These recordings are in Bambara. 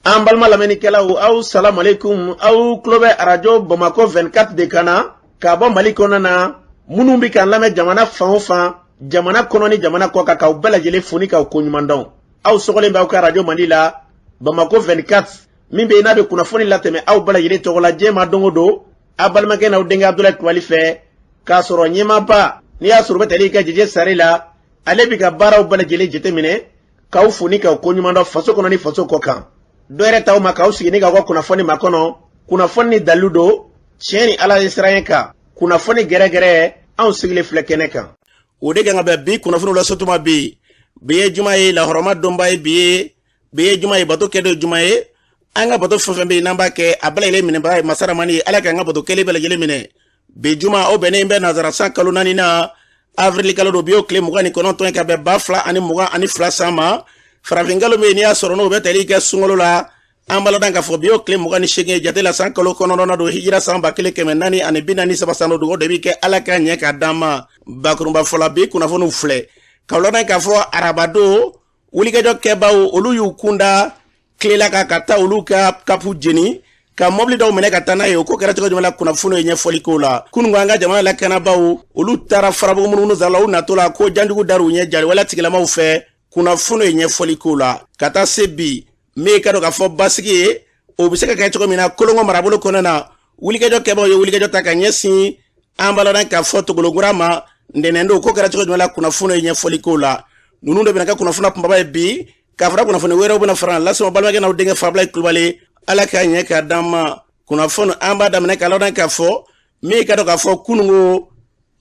An balima lamɛnnikɛlaw, aw salamu aleykum. Aw tulo bɛ Arajo Bamakɔ 24 de kan na ka bɔ Mali kɔnɔna na. Minnu bɛ k'an lamɛn jamana fan o fan, jamana kɔnɔ ni jamana kɔ kan, k'aw bɛɛ lajɛlen fo ni k'aw koɲuman dɔn. Aw sɔgɔlen bɛ aw ka arajo mandi la, Bamakɔ 24, min bɛ yen n'a bɛ kunnafoni latɛmɛ aw bɛɛ lajɛlen tɔgɔ la diɲɛ ma don o don, aw balimakɛ n'aw denkɛ Abudulayi Kulubali fɛ, k'a sɔrɔ ɲɛmaaba n'i y'a sɔrɔ u bɛ tali kɛ Jeje Sare la, ale bɛ ka baaraw bɛɛ lajɛlen jateminɛ, k'aw fo ni k'aw koɲuman dɔn faso kɔnɔ ni faso kɔ kan. Dɔ yɛrɛ t'aw ma k'aw sigi ni k'aw ka kunnafoni makɔnɔ, kunnafoni ni dalilu don, tiɲɛ ni Ala ye siran kan, kunnafoni gɛrɛgɛrɛ, anw sigilen filɛ kɛnɛ kan. O de kan ka bɛn bi kunnafoniw lase tuma. Bi, bi ye juma ye, lahɔrɔma donba ye bi ye. Bi ye juma ye, bato kɛ don juma ye. An ka bato fɛn fɛn bɛ yen n'an b'a kɛ, a bɛɛ lajɛlen minɛbaga ye Masaramani ye. Ala k'an ka bato kɛlen bɛɛ lajɛlen minɛ. Bi juma, o bɛnnen bɛ nazara san kalo naani na, avril kalo don. Bi y'o tile 29 ye ka bɛn 2022 san ma. Farafin kalo min n'i y'a sɔrɔ n'o bɛ tali kɛ sunkalo la, an b'a ladɔn k'a fɔ bi y'o tile 28 ye jate la, san kalo 9 don, hijira san 1443 san don. Dugawu de bi kɛ, Ala ka ɲɛ k'a d'an ma. Bakurunba fɔla, bi kunnafoniw filɛ k'aw ladɔn k'a fɔ arabado, wulikajɔ kɛbaw olu y'u kunda Kilela kan ka taa olu ka kapu jeni, ka mɔbili dɔw minɛ ka taa n'a ye. O ko kɛra cogo jumɛn la? Kunnafoni ye ɲɛfɔli k'o la. Kunun, an ka jamana lakanabaw olu taara Farabugu munumunu la, u natɔ la ko janjugu dar'u ɲɛ jariwala tigilamaw fɛ. Kunnafoni ye ɲɛfɔli k'o la. Ka taa se bi, min ka dɔn k'a fɔ basigi ye, o bɛ se ka kɛ cogo min na Kolongo marabolo kɔnɔna na, wulikajɔ kɛbaw ye wulikajɔ ta ka ɲɛsin an b'a k'a fɔ Togolokura ma ntɛnɛn don. Ko kɛra cogo jumɛn la? Kunnafoni ye ɲɛfɔli k'o la. Ninnu de bɛna kɛ kunnafoni kunbaba ye bi, k'a fara kunnafoni wɛrɛw bɛna fara lasɔrɔ. Balimakɛ n'aw denkɛ Fabila Kulubali, Ala k'a ɲɛ k'a d'an ma. Kunnafoni, an b'a daminɛ k'a ladɔn k'a fɔ min ka dɔn k'a fɔ kununko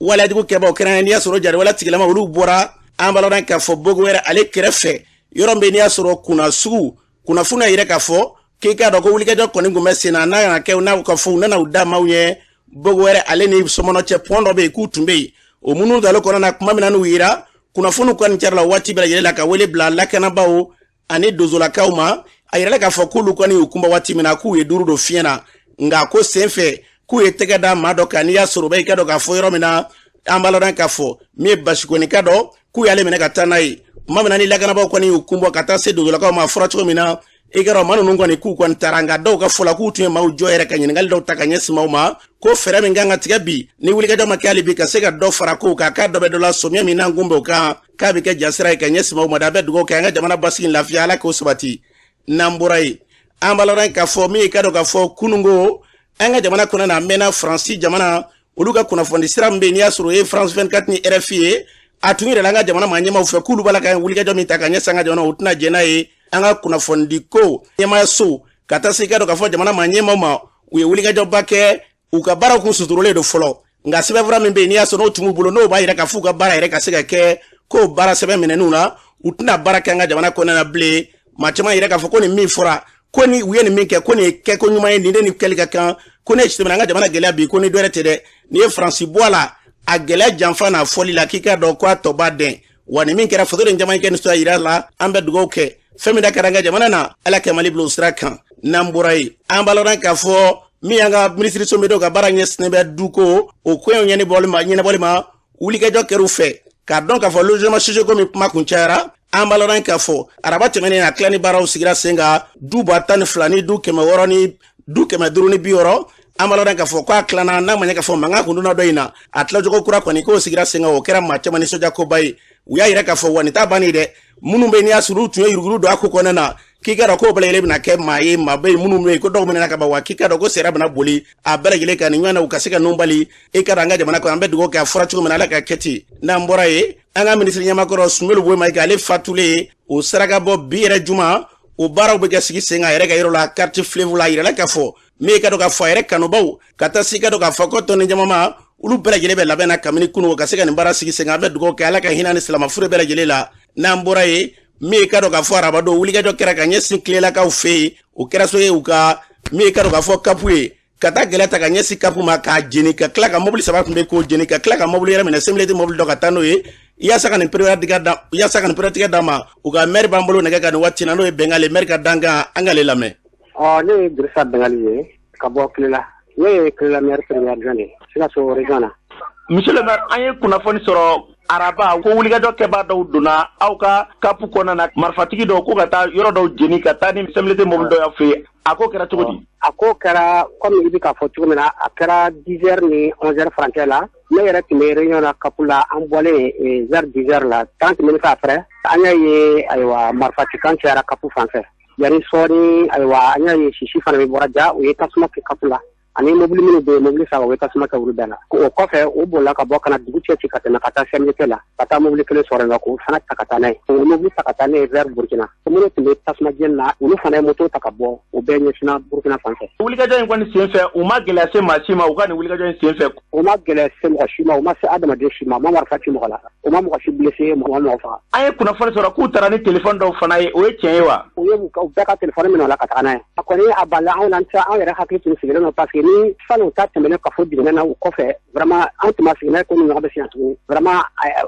waleyajugu kɛbaw kɛrɛnkɛrɛn, n'i y'a sɔrɔ jariwala tigilama olu bɔra an b'a ladɔn k'a fɔ bogo wɛrɛ ale kɛrɛfɛ, yɔrɔ min n'i y'a sɔrɔ kunna sugu. Kunnafoni y'a yira k'a fɔ k'i k'a dɔn ko wulikajɔ kɔni tun bɛ sen na, n'a nana kɛ n'a ka fɔ u nana u da maaw ɲɛ bogo wɛrɛ ale ni sɔmɔnɔ cɛ, pɔn dɔ bɛ yen k'u tun bɛ yen. O minnu dalo kɔnɔna na, kuma min na n'u yira, kunnafoniw kɔni carila waati bɛɛ lajɛlen la ka wele bila lakanabaaw ani dozolakaw ma. A yirala k'a fɔ k'olu kɔni y'u kunba waati min na, k'u ye duuru don fiɲɛ na, nka ko senfɛ k'u ye tɛgɛ da maa dɔ kan, n'i y'a sɔrɔ u bɛ i ka dɔn k'a fɔ yɔrɔ min na, an b'a ladɔn k'a fɔ min ye basikonika dɔ, k'u y'ale minɛ ka taa n'a ye. Tuma min na ni lakanabaaw kɔni y'u kunbɔ ka taa se dozolakaw ma, a fɔra cogo min na, i ka dɔn maa ninnu kɔni k'u kɔni taara, nka dɔw ka fɔ la k'u tun ye maaw jɔ yɛrɛ ka ɲininkali dɔw ta ka ɲɛsin maaw ma, ko fɛɛrɛ min kan ka tigɛ bi ni wulikajɔ ma kɛ hali bi ka se ka dɔ fara kow kan, k'a dɔ bɛ dɔ la sɔmiya min n'an kun bɛ o kan, k'a bɛ kɛ jasira ye ka ɲɛsin maaw ma. Da a bɛ dugawu kɛ, an ka jamana basigi, lafiya, Ala k'o sabati. N'an bɔra yen, an b'a ladɔn k'a fɔ min ye ka dɔn k'a fɔ kununko an ka jamana kɔnɔ na, a mɛnna Faransi jamana olu ka kunnafoni sira min bɛ yen n'i y'a sɔrɔ o ye France 24 ni RFI ye, a tun yɛrɛ an ka jamana maa ɲɛmaaw fɛ k'olu b'a la ka wulikajɔ min ta ka ɲɛsin an ka jamana, u tɛna jɛn n'a ye. An ka kunnafonidi ko ɲɛmaayaso ka taa se i ka dɔn k'a fɔ jamana maa ɲɛmaaw ma, u ye wulikajɔba kɛ. U ka baaraw kun suturulen don fɔlɔ, nka sɛbɛnfura min bɛ yen n'i y'a sɔrɔ n'o tun b'u bolo, n'o b'a yira k'a f'u ka baara yɛrɛ ka se ka kɛ, k'o baara sɛbɛn minɛn'u na, u tɛna baara kɛ an ka jamana kɔnɔna na bilen. Maa caman yɛrɛ k'a fɔ ko nin min fɔra, ko ni u ye nin min kɛ, ko nin ye kɛko ɲuman ye, nin de ni kɛli ka kan, ko ne ye an ka jamana gɛlɛya bi, ko ni dɔwɛrɛ tɛ dɛ, n'i ye Faransi bɔ a la, a gɛlɛya janfa n'a fɔli la, k'i k'a dɔn ko a tɔ b'a dɛn wa. Nin min kɛra, faso de caman kɛ nisɔndiya yira la. An bɛ dugawu kɛ, fɛn min da kɛra an ka jamana na, Ala ka Mali bila o sira kan. N'an bɔra yen, an b'a lɔn k'a fɔ min y'an ka minisiriso min ka baara ɲɛsinnen bɛ duko o koɲɛw ɲɛnabɔli ma, wulikajɔ kɛr'u fɛ k'a dɔn k'a fɔ logement sociaux ko min kuma kun cayara. An b'a lɔn k'a fɔ araba tɛmɛnen, a tila ni baaraw sigira sen kan, du 12,000 ni du 600 ni du 560. An b'a lɔn k'a fɔ k'a tilanna, n'a ma ɲɛ k'a fɔ mankan kun donna dɔ in na, a tilacogo kura kɔni k'o sigira sen kan. O kɛra maa caman nisɔndiyakoba ye. U y'a yira k'a fɔ wa nin t'a bannen dɛ, minnu bɛ n'i y'a sɔrɔ u tun ye yuruguyurugu don a ko kɔnɔna na, k'i ka dɔn k'o bɛɛ lajɛlen bɛna kɛ maa ye, maa bɛ yen minnu bɛ yen ko dɔw minɛna ka ban wa, k'i ka dɔn ko sariya bɛna boli a bɛɛ lajɛlen kan nin ɲɔgɔn na, u ka se ka nun bali. I ka dɔn an ka jamana kɔnɔ, an bɛ dugawu kɛ, a fɔra cogo min na, Ala ka kɛ ten. N'an bɔra yen, an ka minisiri ɲɛmakɔrɔ Soumeylou Boubèye Maïga, ale fatulen, o saraka bɔ bi yɛrɛ juma, o baaraw bɛ kɛ sigi sen kan a yɛrɛ ka yɔrɔ la, quartier Fleuve la. A yirala k'a fɔ min ka dɔn k'a fɔ a yɛrɛ kanubaw ka taa se i ka dɔn k'a fɔ ko tɔni jama ma, olu bɛɛ lajɛlen bɛ labɛn na kabini kunun ka se ka nin baara sigi sen kan. An bɛ dugawu kɛ, Ala ka hinɛ ni silamɛfuru bɛɛ lajɛlen la. N'an bɔra yen, min ka dɔn k'a fɔ arabadon, wulikajɔ kɛra ka ɲɛsin Kilelakaw fɛ yen. O kɛra so ye u ka min ka dɔn k'a fɔ kapu ye, ka taa gɛlɛya ta ka ɲɛsin kapu ma k'a jeni, ka tila ka mobili saba tun bɛ k'o jeni, ka tila ka mobili yɛrɛ minɛ, semileti mobili dɔ ka taa n'o ye, yaasa ka nin pereperelatigɛ d'a ma. U ka maire b'an bolo nɛgɛ kan nin waati na, n'o ye Bɛngali maire ka dankan, an k'ale lamɛn. Ɔ, ne ye Dirisa Bɛngali ye ka bɔ Kilela. Ne ye Kilela maire premier adjoint de ye Sikaso région na. Monsieur le maire, an ye kunnafoni sɔrɔ. Araba ko wulikajɔ kɛbaa dɔw donna aw ka kapu kɔnɔna na, marifatigi dɔw ko ka taa yɔrɔ dɔw jeni ka taa ni CMDT mobili dɔ y'aw fɛ yen. A ko kɛra cogo di? A ko kɛra komi i bɛ k'a fɔ cogo min na, a kɛra 10 heures ni 11 heures furancɛ la. Ne yɛrɛ tun bɛ réunion na kapu la, an bɔlen vers 10 heures la, 30 minutes après, an y'a ye ayiwa marifacikan cayara kapu fan fɛ. Yanni sɔɔni ayiwa an y'a ye sisi fana bɛ bɔra ja, u ye tasuma kɛ kapu la. Ani mobili minnu bɛ yen, mobili saba, u ye tasuma kɛ olu bɛɛ la. O kɔfɛ, u bolila ka bɔ ka na dugu cɛ ci ka tɛmɛ ka taa CMDT la, ka taa mobili kelen sɔrɔ yen, k'o fana ta ka taa n'a ye. O mobili ta ka taa n'a ye vers Burkina. Minnu tun bɛ tasuma jeni na, olu fana ye moto ta ka bɔ, o bɛɛ ɲɛsinna Burkina fan fɛ. Wulikajɔ in kɔni sen fɛ, u ma gɛlɛya se maa si ma u ka nin wulikajɔ in sen fɛ? U ma gɛlɛya se mɔgɔ si ma, u ma se adamaden si ma, u ma marifa ci mɔgɔ la, u ma mɔgɔ si blessé, mɔgɔ ma mɔgɔ faga. An ye kunnafoni sɔrɔ k'u taara ni telefɔni dɔw fana ye, o ye tiɲɛ ye wa? U ye u bɛɛ ka telefɔni minɛ o la ka taga n'a ye. A kɔni a balila anw na, anw yɛrɛ hakili tun sigilen don, parce que ni sanu ta tɛmɛnen ka fɔ jiginɛ na, o kɔfɛ vraiment an tun ma sigi n'a ye ko ni ɲɔgɔn bɛ siɲɛ tuguni. Vraiment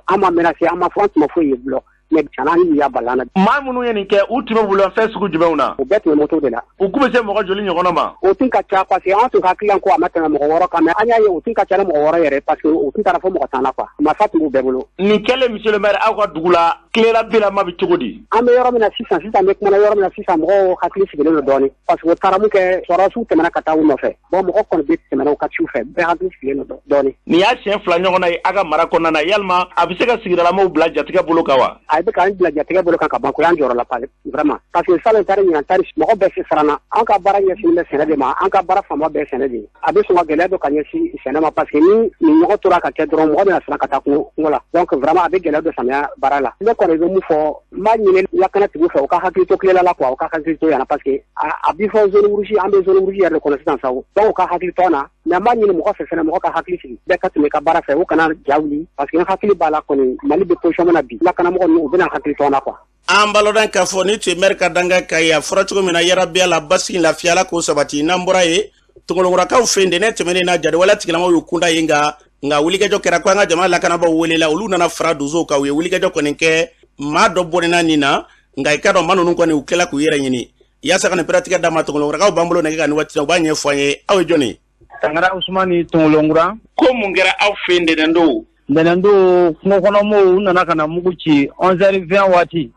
an ma menacé, an ma fɔ, an tun ma foyi ye bulɔ. Mais tiɲɛna an y'u y'a balila na. Maa minnu ye nin kɛ, u tun bɛ bolifɛn sugu jumɛnw na? U bɛɛ tun bɛ moto de la. U kun bɛ se mɔgɔ joli ɲɔgɔn ma? O tun ka ca, parce que an tun hakili la ko a ma tɛmɛ mɔgɔ 6 kan, mais an y'a ye o tun ka ca ni mɔgɔ 6 yɛrɛ, parce que u tun taara fɔ mɔgɔ 10 na quoi. Marifa tun b'u bɛɛ bolo. Nin kɛlen, monsieur le maire, aw ka dugu la, tilela bilama bɛ cogo di? An bɛ yɔrɔ min na sisan, sisan bɛ kumana yɔrɔ min na sisan, mɔgɔw hakili sigilen don dɔɔnin, parce que o taara mun kɛ, sɔrɔdasiw tɛmɛna ka taa u nɔfɛ. Bon, mɔgɔ kɔni bɛ tɛmɛna u ka ciw fɛ, bɛɛ hakili sigilen don dɔɔnin. Nin y'a siɲɛ 2 ɲɔgɔn na ye aw ka mara kɔnɔna na, yalima a bɛ se ka sigidalamaw bila jatigɛ bolo kan wa? A bɛ k'an bila jatigɛ bolo kan ka ban ko y'an jɔyɔrɔ la vraiment, parce que salon tari ɲinan tari mɔgɔ bɛɛ siranna. An ka baara ɲɛsinnen bɛ sɛnɛ de ma, an ka baara fanba bɛɛ sɛnɛ de ye. A bɛ sɔn ka gɛlɛya don ka ɲɛsin sɛnɛ ma, parce que ni nin ɲɔgɔn tora ka kɛ dɔrɔn, mɔgɔ bɛna siran ka taa kungo la. Donc vraiment a bɛ gɛlɛya don samiya baara la. Ne kɔni bɛ mun fɔ, n b'a ɲini lakanatigiw fɛ, u ka hakili to tilela la quoi, u ka hakili to yan, parce que a bɛ fɔ zone rouge, an bɛ zone rouge yɛrɛ de kɔnɔ sisan sa, donc u ka hakili to an na. Mais an b'a ɲini mɔgɔ fɛ fɛnɛ, mɔgɔ ka hakili sigi, bɛɛ ka tɛmɛ i ka baara fɛ, u kana ja wuli, parce que n hakili b'a la kɔni Mali bɛ position min na bi, lakanamɔgɔ ninnu u bɛna hakili to an na quoi. An balɔdɔn k'a fɔ ni tun ye maire ka danga ka ye, a fɔra cogo min na, yarabiya la basigi lafiya la k'o sabati. N'an bɔra yen, Tongolokurakaw fɛ yen, ntɛnɛn tɛmɛnen na, jadiwale tigilamaw y'u kunda yen, nka wulikajɔ kɛra ko an ka jamana lakanabaaw welela, olu nana fara donsow kan, u ye wulikajɔ kɔni kɛ, maa dɔ bɔnɛna nin na. Nka i ka dɔn maa ninnu kɔni u kɛla k'u yɛrɛ ɲini. Yaasa ka nin pɛrɛtigɛ d'a ma, Tongolokurakaw b'an bolo nɛgɛ kan nin waati la, u b'a ɲɛfɔ an ye. Aw ye jɔn ye? Tangara Usumani, Tongolonkura. Ko mun kɛra aw fɛ yen ntɛnɛn don? Ntɛnɛn don, kungo kɔnɔmɔgɔw u nana ka na mugu ci 11h20 waati.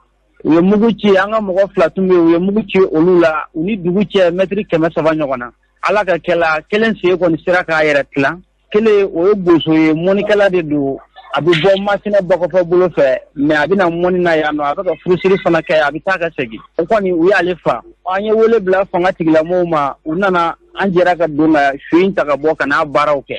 U ye mugu ci, an ka mɔgɔ 2 tun bɛ yen, u ye mugu ci olu la, u ni dugu cɛ mɛtiri 300 ɲɔgɔn na. Ala ka kɛla, kelen sen kɔni sera k'a yɛrɛ tilan. Kelen o ye boso ye, mɔnikɛla de don. A bɛ bɔ Masina bakɔfɛ bolo fɛ, mais a bɛna mɔni na yan nɔ, a bɛ ka furusiri fana kɛ, a bɛ taa ka segin. O kɔni u y'ale fa. An ye wele bila fanga tigilamɔgɔw ma, u nana, an jɛra ka don ka su in ta ka bɔ ka n'a baaraw kɛ.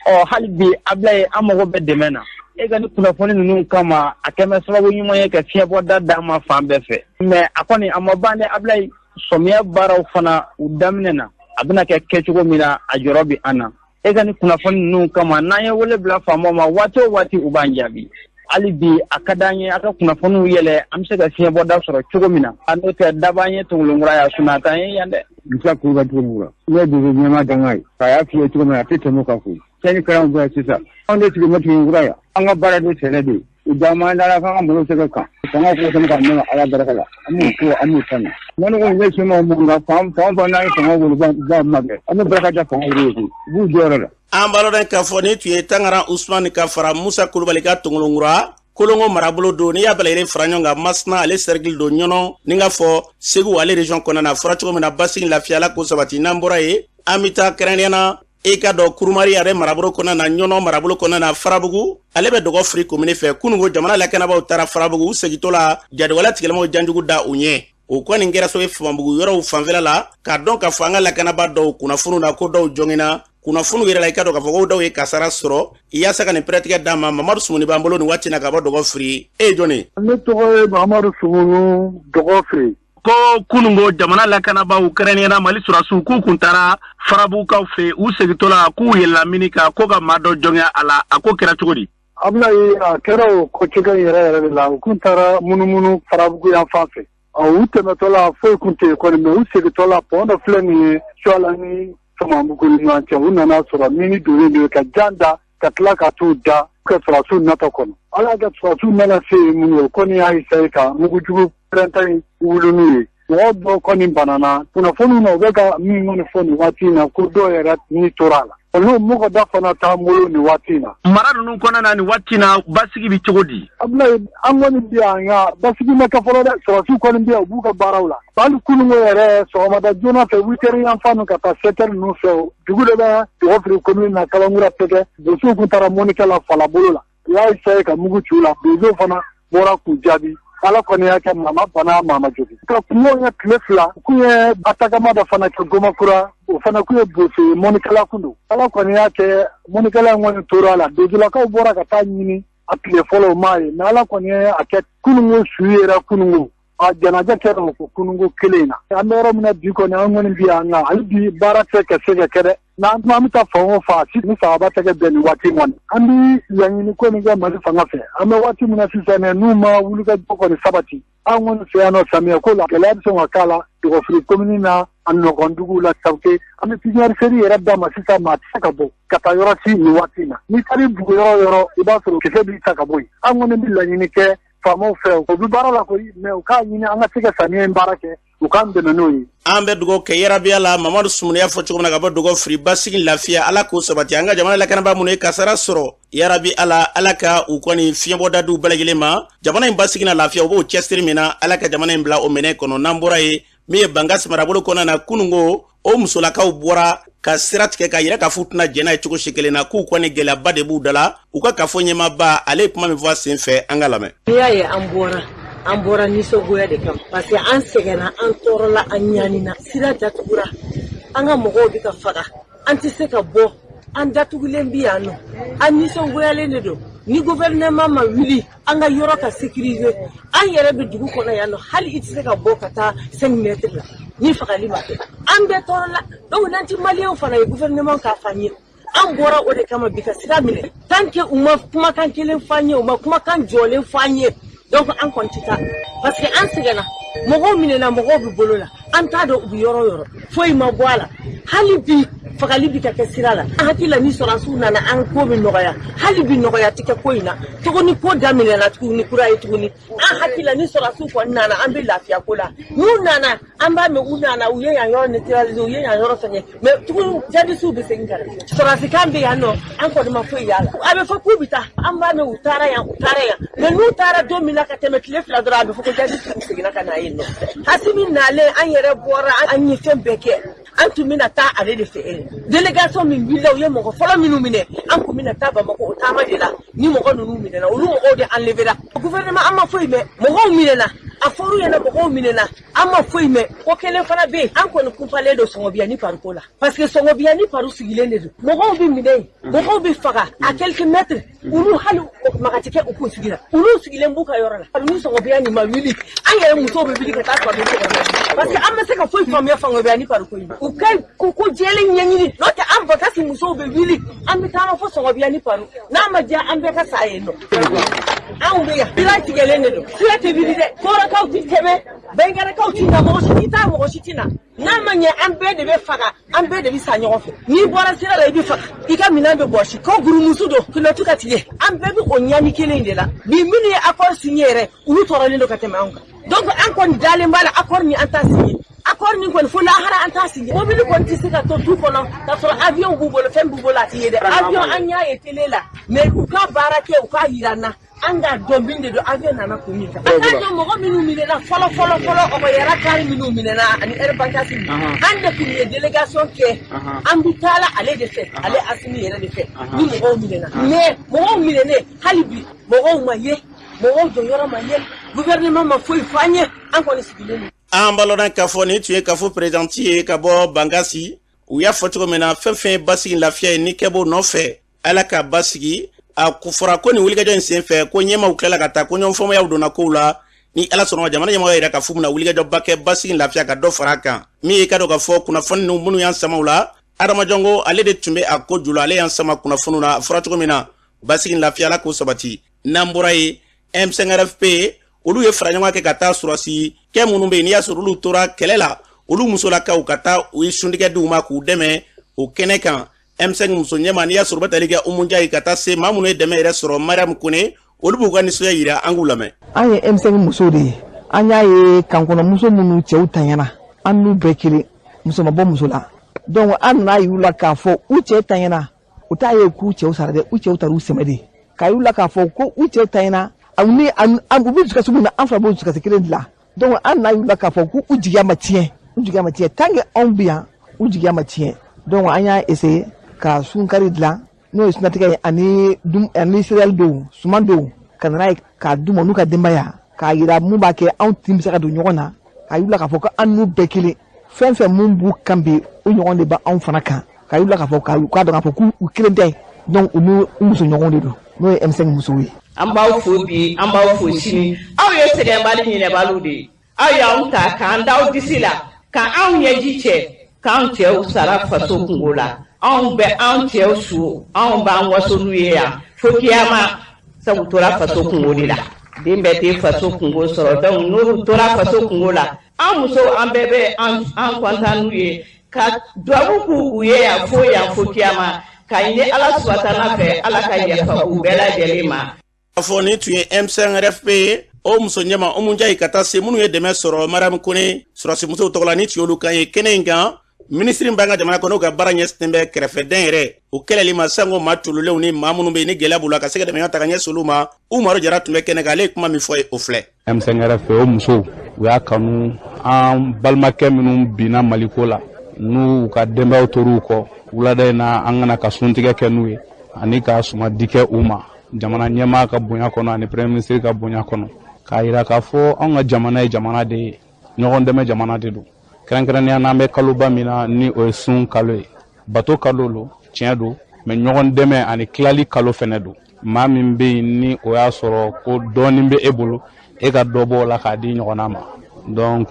Ɔ hali bi Abilaye, an mago bɛ dɛmɛ na. E ka ni kunnafoni ninnu kama, a kɛmɛ sababu ɲuman ye ka fiɲɛbɔda d'an ma fan bɛɛ fɛ. Mais a kɔni a ma ban dɛ Abilaye, sɔmiya baaraw fana u daminɛ na, a bɛna kɛ kɛcogo min na, a jɔrɔ bɛ an na. E ka ni kunnafoni ninnu kama, n'an ye wele bila faamaw ma waati o waati, u b'an jaabi. Hali bi a ka d'an ye a ka kunnafoniw yɛlɛ, an bɛ se ka fiɲɛbɔda sɔrɔ cogo min na. A n'o tɛ daba ye Tongolonkura yan, sunaa t'an ye yan dɛ. Musa Kulubali Tongolonkura, ne ye dugu ɲɛmaa danga ye, k'a y'a f'i ye cogo min na, a tɛ tɛmɛ o kan koyi. Tiɲɛni kɛra anw fɛ sisan, anw de sigi bɛ Tongolonkura yan, an ka baara de sɛnɛ de ye. U dama dara k'an ka malo sɛgɛ kan, fanga ko fana ka mɛn Ala barika la, an b'u ko an b'u tanu. N'an ko ɲɛsin ma mun kan, fan fan n'an ye fanga wolo ba ma kɛ, an bɛ barika da fanga wolo ye koyi, u b'u jɔyɔrɔ la. An balɔdɔn k'a fɔ ni tun ye Tangara Usumani ka fara Musa Kulubali ka Tongolonkura Kolongo marabolo don. N'i y'a bɛɛ lajɛlen fara ɲɔgɔn kan, Masina ale cercle don, Ɲɔnɔ ni ka fɔ Segu ale région kɔnɔna na, fɔra cogo min na, basigi lafiya la k'o sabati. N'an bɔra yen, an bɛ taa kɛrɛnkɛrɛnnenya na i ka dɔn Kurumari ale marabolo kɔnɔna na, Ɲɔnɔ marabolo kɔnɔna na, Farabugu ale bɛ dɔgɔ firi komini fɛ. Kununko jamana lakanabaaw taara Farabugu, u segintɔ la jadiwale tigilamaw janjugu da u ɲɛ. O kɔni kɛra sababu ye Famabugu yɔrɔw fanfɛla la, k'a dɔn k'a fɔ an ka lakanabaa dɔw kunnafoniw na ko dɔw jɔngina kunnafoniw yɛrɛ la, i ka dɔn k'a fɔ ko dɔw ye kasara sɔrɔ. Yaasa ka nin pɛrɛtigɛ d'a ma, Mamadu Sumuni b'an bolo nin waati na ka bɔ dɔgɔ firi. E ye jɔn ye? Ne tɔgɔ ye Mamadu Sumuni, dɔgɔ firi. Ko kununko jamana lakanabaaw kɛrɛnkɛrɛnnenya Mali sɔrɔdasiw k'u kun taara Farabugukaw fɛ, u segintɔ la k'u yɛlɛla mini kan ko ka maa dɔ jɔngɛ a la. A ko kɛra cogo di? Abulayi, a kɛra o ko cogo in yɛrɛ yɛrɛ de la. U kun taara munumunu Farabugu yan fan fɛ. Ɔ u tɛmɛtɔ la foyi kun tɛ yen kɔni, mais u segintɔ la pont dɔ filɛ nin ye Suwala ni Famabugu ni ɲɔgɔn cɛ, u nana sɔrɔ mini donnen don ka jan da ka tila ka t'u da ka sɔrɔdasiw natɔ kɔnɔ. Ala ka sɔrɔdasiw nana se yen mun ye, o kɔni y'a essayer ka mugujugu pɛrɛnta in wuli n'u ye. Mɔgɔ dɔw kɔni banana. Kunnafoniw na, u bɛ ka min kɔni fɔ nin waati in na, ko dɔw yɛrɛ ni tora a la. Olu mɔgɔ da fana t'an bolo nin waati in na. Mara ninnu kɔnɔna na nin waati na, basigi bɛ cogo di? Abulayi, an kɔni bi yan nka basigi ma kɛ fɔlɔ dɛ. Sɔrɔdasiw kɔni bi yan, u b'u ka baaraw la. Hali kununko yɛrɛ, sɔgɔmada joona fɛ, 8 heures yanfan ninnu ka taa 7 heures ninnu fɛ, dugu de bɛ Dɔgɔfiri commune na, Kalankura Pɛgɛ, bosow tun taara mɔnikɛ la Falabolo la. U y'a essayer ka mugu ci u la, bosow fana bɔra k'u jaabi. Ala kɔni y'a kɛ, maa ma bana, maa ma jogin. Ka kungo ye tile 2 kun ye attaquement dɔ fana kɛ Gomakura. O fana kun ye boso ye, mɔnikɛla kun don. Ala kɔni y'a kɛ, mɔnikɛla in kɔni tora a la. Dozolakaw bɔra ka taa ɲini a tile fɔlɔ, o m'a ye. Mais Ala kɔni ye a kɛ, kununko su yera, kununko a janaja kɛra o ko kununko kelen in na. An bɛ yɔrɔ min na bi kɔni, an kɔni bi yan nka hali bi baara tɛ ka se ka kɛ dɛ. N'an an bɛ taa fan o fan, si ni sababa tɛ kɛ bɛn nin waati kɔni. An bɛ laɲini ko min kɛ Mali fanga fɛ, an bɛ waati min na sisan, n'u ma wulikajɔ kɔni sabati an kɔni fɛ yan nɔ, samiyɛ ko la, gɛlɛya bɛ sɔn ka k'a la Dɔgɔfiri commune na, a nɔgɔnduguw la, sabu an bɛ pépinière feere yɛrɛ d'a ma sisan, maa tɛ se ka bɔ ka taa yɔrɔ si nin waati in na. N'i taara bugu yɔrɔ o yɔrɔ, i b'a sɔrɔ kisɛ b'i ta ka bɔ yen. An kɔni bɛ laɲini kɛ faamaw fɛ, u bɛ baara la koyi, mais u k'a ɲini an ka se ka samiyɛ in baara kɛ, u k'an dɛmɛ n'o ye. An bɛ dugawu kɛ yarabiya la. Mamadu Sumuni y'a fɔ cogo min na ka bɔ Dɔgɔ Firi, basigi, lafiya, Ala k'o sabati. An ka jamana lakanabaa minnu ye kasara sɔrɔ, yarabi Ala, Ala ka u kɔni fiɲɛbɔda d'u bɛɛ lajɛlen ma. Jamana in basigi na lafiya, u b'o cɛsiri min na, Ala ka jamana in bila o minɛ kɔnɔ. N'an bɔra yen, min ye Bankasi marabolo kɔnɔna na, kununko o musolakaw bɔra ka sira tigɛ ka yira k'a fɔ u tɛna jɛn n'a ye cogo si kelen na, k'u kɔni gɛlɛyaba de b'u da la. U ka kafo ɲɛmaaba, ale ye kuma min fɔ a sen fɛ, an ka lamɛn. N'i y'a ye an bɔra, an bɔra nisɔngoya de kama, parce que an sɛgɛnna, an tɔɔrɔla, an ɲanina, sira datugura, an ka mɔgɔw bɛ ka faga, an tɛ se ka bɔ, an datugulen bi yan nɔ. An nisɔngoyalen de don. Ni gouvernement ma wuli an ka yɔrɔ ka sécuriser, an yɛrɛ bɛ dugu kɔnɔ yan nɔ, hali i tɛ se ka bɔ ka taa 5 mètres la ni fagali ma kɛ. An bɛɛ tɔɔrɔ la. Donc n'an ti maliyɛnw fana ye, gouvernement k'a f'an ye. An bɔra o de kama bi ka sira minɛ. Tant que u ma kumakan kelen f'an ye, u ma kumakan jɔlen f'an ye, donc an kɔni tɛ taa, parce que an sɛgɛnna. Mɔgɔw minɛna, mɔgɔw bɛ bolo la, an t'a dɔn u bɛ yɔrɔ o yɔrɔ, foyi ma bɔ a la. Hali bi fagali bi ka kɛ sira la. An hakili la ni sɔrɔdasiw nana, an ko bɛ nɔgɔya. Hali bi nɔgɔya tɛ kɛ ko in na tuguni. Ko daminɛna tuguni kura ye tuguni. An hakili la ni sɔrɔdasiw kɔni nana, an bɛ lafiya ko la. N'u nana, an b'a mɛn u nana, u ye yan yɔrɔ neutraliser, u ye yan yɔrɔ fɛngɛ, mais tuguni jadisiw bɛ segin ka na. Sɔrɔdasikan bɛ yan nɔ, an kɔni ma foyi y'a la. A bɛ fɔ k'u bɛ taa, an b'a mɛn u taara yan, u taara yan, mais n'u taara don min na, ka tɛmɛ tile 2 dɔrɔn, a bɛ fɔ ko jadisiw seginna ka na yen nɔ. Asimi nalen, an yɛrɛ bɔra, an ye fɛn bɛɛ kɛ. An tun bɛna taa ale de fɛ yen. Délégation min wulila, u ye mɔgɔ fɔlɔ minnu minɛ, an tun bɛna taa Bamakɔ o taama de la. Ni mɔgɔ ninnu minɛna, olu mɔgɔw de enlevera. Gouvernement, an ma foyi mɛn. Mɔgɔw minɛna, a fɔr'u ɲɛna mɔgɔw minɛna, an ma foyi mɛn. Ko kelen fana bɛ yen, an kɔni kunpalen don Sɔngɔbiya ni Paruko la, parce que Sɔngɔbiya ni Paru sigilen de don. Mɔgɔw bɛ minɛ yen, mɔgɔw bɛ faga à quelques mètres, olu hali maga tɛ kɛ u kunsigi la. Olu sigilen b'u ka yɔrɔ la. Ni Sɔngɔbiya nin ma wuli, an yɛrɛ musow bɛ wuli ka taa Paru Sɔngɔbiya, parce que an ma se ka foyi faamuya Sɔngɔbiya ni Paruko in. U ka ko jɛlen ɲɛɲini, n'o tɛ an Bakasi musow bɛ wuli, an bɛ taama fo Sɔngɔbiya ni Paru. N'a ma diya, an bɛɛ ka sa yen nɔ. Anw bɛ yan, sira tigɛlen de don, sira tɛ wuli dɛ. Kɔrɔkaw ti tɛmɛ, Bɛnkɛrɛkaw ti na, mɔgɔ si ti taa, mɔgɔ si ti na. N'a ma ɲɛ, an bɛɛ de bɛ faga, an bɛɛ de bɛ sa ɲɔgɔn fɛ. N'i bɔra sira la, i bɛ faga, i ka minɛn bɛ bɔsi, ko gurumusu don, kulɔtu ka tigɛ. An bɛɛ bɛ o ɲani kelen in de la bi. Minnu ye accord signé yɛrɛ, olu tɔɔrɔlen don ka tɛmɛ anw kan. Donc an kɔni dalen b'a la, accord ni an t'a signé, accord ni kɔni fo lahara an t'a signé. Mobili kɔni tɛ se ka to du kɔnɔ k'a sɔrɔ avion b'u bolo, fɛn b'u bolo, a tɛ ye dɛ. Avion, an y'a ye télé la, mais u ka baara kɛ, u k'a yira an na, an k'a dɔn min de don, avion nana kun min kan. An k'a dɔn mɔgɔ minnu minɛna fɔlɔ fɔlɔ fɔlɔ, ɔgɔyara kari minnu minɛna ani Air Bankasi, an de tun ye délégation kɛ, an bɛ taa la ale de fɛ, ale Asimi yɛrɛ de fɛ ni mɔgɔw minɛna. Mais mɔgɔw minɛnen, hali bi mɔgɔw ma ye, mɔgɔw jɔyɔrɔ ma ye, gouvernement ma foyi fɔ an ye, an kɔni sigilen don. An balɔnna k'a fɔ nin tun ye kafo présidente ye ka bɔ Bankasi. U y'a fɔ cogo min na, fɛn fɛn ye basigi, lafiya ye, ni kɛ b'o nɔfɛ, Ala ka basigi. A fɔra ko nin wulikajɔ in sen fɛ, ko ɲɛmaw tilala ka taa ko ɲɔgɔn faamuyaw donna kow la. Ni Ala sɔnna, jamana ɲɛmɔgɔ yɛrɛ ka fu bɛna wulikajɔba kɛ basigi, lafiya ka dɔ fara a kan. Min ye ka dɔn ka fɔ kunnafoni ninnu minnu y'an samaw la, Adamajɔnko ale de tun bɛ a ko jula, ale y'an sama kunnafoniw na. A fɔra cogo min na, basigi, lafiya, Ala k'o sabati. N'an bɔra yen, M5RFP, olu ye fara ɲɔgɔn kɛ ka taa surasi kɛ minnu bɛ yen, n'i y'a sɔrɔ olu tora kɛlɛ la, olu musolakaw ka taa u ye suntigɛ di u ma k'u dɛmɛ o kɛnɛ kan. M5 muso ɲɛma, n'i y'a sɔrɔ u bɛ tali kɛ Umu Njayi, ka taa se maa minnu ye dɛmɛ yɛrɛ sɔrɔ, Mariam Kone, olu b'u ka nisɔndiya yira. An k'u lamɛn. An ye M5 musow de ye. An y'a ye kankɔnɔmuso minnu cɛw tanyana, an n'u bɛɛ kelen, muso ma bɔ muso la. Donc an nana yir'u la k'a fɔ u cɛ tanyana, u t'a ye k'u cɛw sara dɛ, u cɛw taara u sɛmɛ de. K'a yir'u la k'a fɔ ko u cɛw tanyana, ni u bɛ dusukasi min na, an fana b'o dusukasi kelen de la. Donc an nana yir'u la k'a fɔ k'u jigiya ma tiɲɛ, u jigiya ma tiɲɛ tant que anw bɛ yan, u jigiya ma tiɲɛ. Donc an y'a essayer ka sunkari dilan, n'o ye sunatigɛ ye, ani ani céréales dɔw, suman dɔw, ka na n'a ye k'a d'u ma n'u ka denbaya, k'a yira mun b'a kɛ anw tin bɛ se ka don ɲɔgɔn na, k'a yir'u la k'a fɔ ko an n'u bɛɛ kelen, fɛn fɛn mun b'u kan bi, o ɲɔgɔn de b'anw fana kan, k'a yir'u la k'a fɔ k'a dɔn k'a fɔ k'u kelen tɛ. Donc u n'u muso ɲɔgɔnw de don, n'o ye M5 musow ye. An b'aw fo bi, an b'aw fo sini. Aw ye sɛgɛnbali ɲinɛbaliw de ye. Aw y'anw ta k'an d'aw disi la, ka anw ɲɛji cɛ, k'an cɛw sara faso kungo la. Anw bɛ an cɛw su, anw b'an waso n'u ye yan fo kiyama, sabu tora faso kungo de la. Den bɛɛ tɛ faso kungo sɔrɔ, donc n'olu tora faso kungo la, an musow, an bɛɛ bɛ an kɔntan n'u ye, ka dubabu k'u ye yan fo yan fo kiyama, ka ɲini Ala subatana fɛ, Ala ka yafa u bɛɛ lajɛlen ma. A fɔ nin tun ye M5 RFP ye, o muso ɲɛma Umu Njayi, ka taa se minnu ye dɛmɛ sɔrɔ, Mariam Kone, sɔrɔsimusow tɔgɔ la. Ni tun y'olu kan ye kɛnɛ in kan. Minisiri b'an ka jamana kɔnɔ, ka baara ɲɛsinnen bɛ kɛrɛfɛdɛn yɛrɛ o kɛlɛli ma, sanko maa tololenw ni maa minnu bɛ yen ni gɛlɛya b'u la, ka se ka dɛmɛ ta ka ɲɛsin olu ma, Umaru Jara tun bɛ kɛnɛ kan. Ale ye kuma min fɔ ye, o filɛ. M5RFP o musow, u y'a kanu an balimakɛ minnu binna Maliko la, n'u ka denbayaw tor'u kɔ wulada in na, an kana ka suntigɛ kɛ n'u ye ani ka sumadi kɛ u ma, jamana ɲɛmaa ka bonya kɔnɔ ani premier ministre ka bonya kɔnɔ, k'a yira k'a fɔ anw ka jamana ye jamana de ye, ɲɔgɔn dɛmɛ jamana de don. Kɛrɛnkɛrɛnnenya n'an bɛ kaloba min na, ni o ye sun kalo ye, bato kalo lo, tiɲɛ don, mɛ ɲɔgɔn dɛmɛ ani tilali kalo fɛnɛ don. Maa min bɛ yen ni o y'a sɔrɔ ko dɔɔnin bɛ e bolo, e ka dɔ bɔ o la k'a di ɲɔgɔnna ma. Donc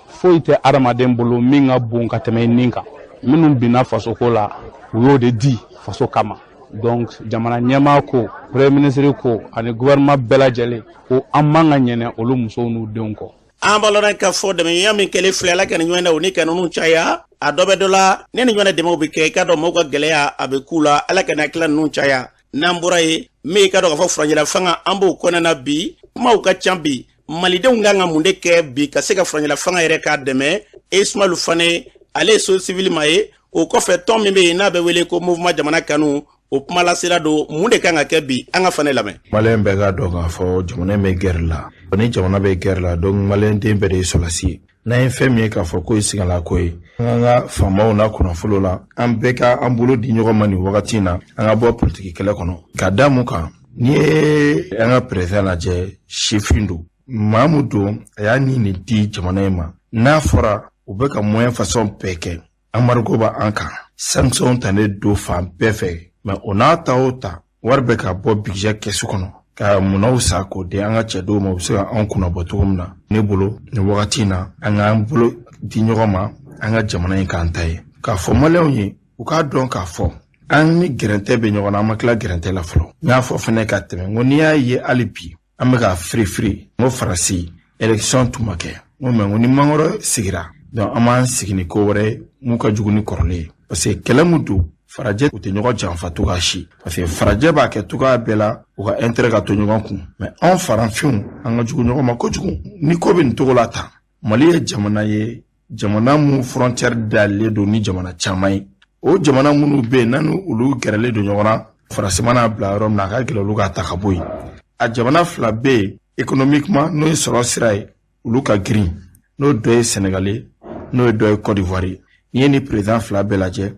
foyi tɛ adamaden bolo min ka bon ka tɛmɛ i nin kan. Minnu binna fasoko la, u y'o de di faso kama. Donc jamana ɲɛmaa ko, premier ministre ko, ani gouvernement bɛɛ lajɛlen ko an man ka ɲinɛ olu musow n'u denw kɔ. An b'a lɔn k'a fɔ dɛmɛya min kɛlen filɛ, Ala ka nin ɲɔgɔn na o ni ka ninnu caya. A dɔ bɛ dɔ la ne ni ɲɔgɔn dɛmɛw bɛ kɛ. I ka dɔn maaw ka gɛlɛya a bɛ k'u la, Ala ka na tila ninnu caya. N'an bɔra yen, min i ka dɔn k'a fɔ furancɛla fanga, an b'o kɔnɔna na bi. Kumaw ka ca bi. Malidenw kan ka mun de kɛ bi ka se ka furancɛla fanga yɛrɛ k'a dɛmɛ? Ismail Fane, ale ye société civile ma ye. O kɔfɛ, tɔn min bɛ yen n'a bɛ wele ko Mouvement Jamana Kanu, o kumalasira don. Mun de kan ka kɛ bi? An ka Fane lamɛn. Maliyɛn bɛɛ k'a dɔn k'a fɔ jamana in bɛ guerre la. Ni jamana bɛ guerre la, donc maliyɛn den bɛɛ de ye sɔrɔdasi ye. N'an ye fɛn min ye k'a fɔ k'o ye sigalako ye, an k'an ka faamaw n'a kunnafolo la, an bɛɛ ka an bolo di ɲɔgɔn ma nin wagati in na, an ka bɔ politiki kɛlɛ kɔnɔ. Ka da mun kan? N'i ye an ka président lajɛ, sifin don, maa mun don, a y'a ni nin di jamana in ma. N'a fɔra u bɛ ka moyen façon bɛɛ kɛ, embargo b'an kan, sanction tanen don fan bɛɛ fɛ, mɛ o n'a ta o ta, wari bɛ ka bɔ budget kɛsu kɔnɔ ka munnaw sa k'o di an ka cɛdenw ma, u bɛ se ka anw kunna bɔ cogo min na. Ne bolo, nin wagati in na, an k'an bolo di ɲɔgɔn ma, an ka jamana in k'an ta ye. K'a fɔ maliyɛnw ye, u k'a dɔn k'a fɔ an ni gɛrɛntɛ bɛ ɲɔgɔn na, an ma tila gɛrɛntɛ la fɔlɔ. N y'a fɔ fɛnɛ ka tɛmɛ, n ko n'i y'a ye hali bi an bɛ ka firifiri, n ko Faransi élection tun ma kɛ, n ko mɛ, n ko ni mangoro sigira, donc an b'an sigi ni ko wɛrɛ ye mun ka jugu ni kɔrɔlen ye, parce que kɛlɛ mun don, farajɛ u tɛ ɲɔgɔn janfa cogoya si, parce que farajɛ b'a kɛ cogoya bɛɛ la u ka intérêt ka to ɲɔgɔn kun, mɛ anw farafinw, an ka jugu ɲɔgɔn ma kojugu. Ni ko bɛ nin cogo la tan, Mali ye jamana ye, jamana mun frontière dalen don ni jamana caman ye. O jamana minnu bɛ yen n'an ni olu gɛrɛlen don ɲɔgɔn na, Faransi mana bila yɔrɔ min na, a ka gɛlɛn olu k'a ta ka bɔ yen. A jamana fila bɛ yen économiquement, n'o ye sɔrɔ sira ye, olu ka girin, n'o dɔ ye Sénégal ye, n'o ye dɔ ye Côte d'Ivoire ye. N'i ye ni président fila bɛɛ lajɛ,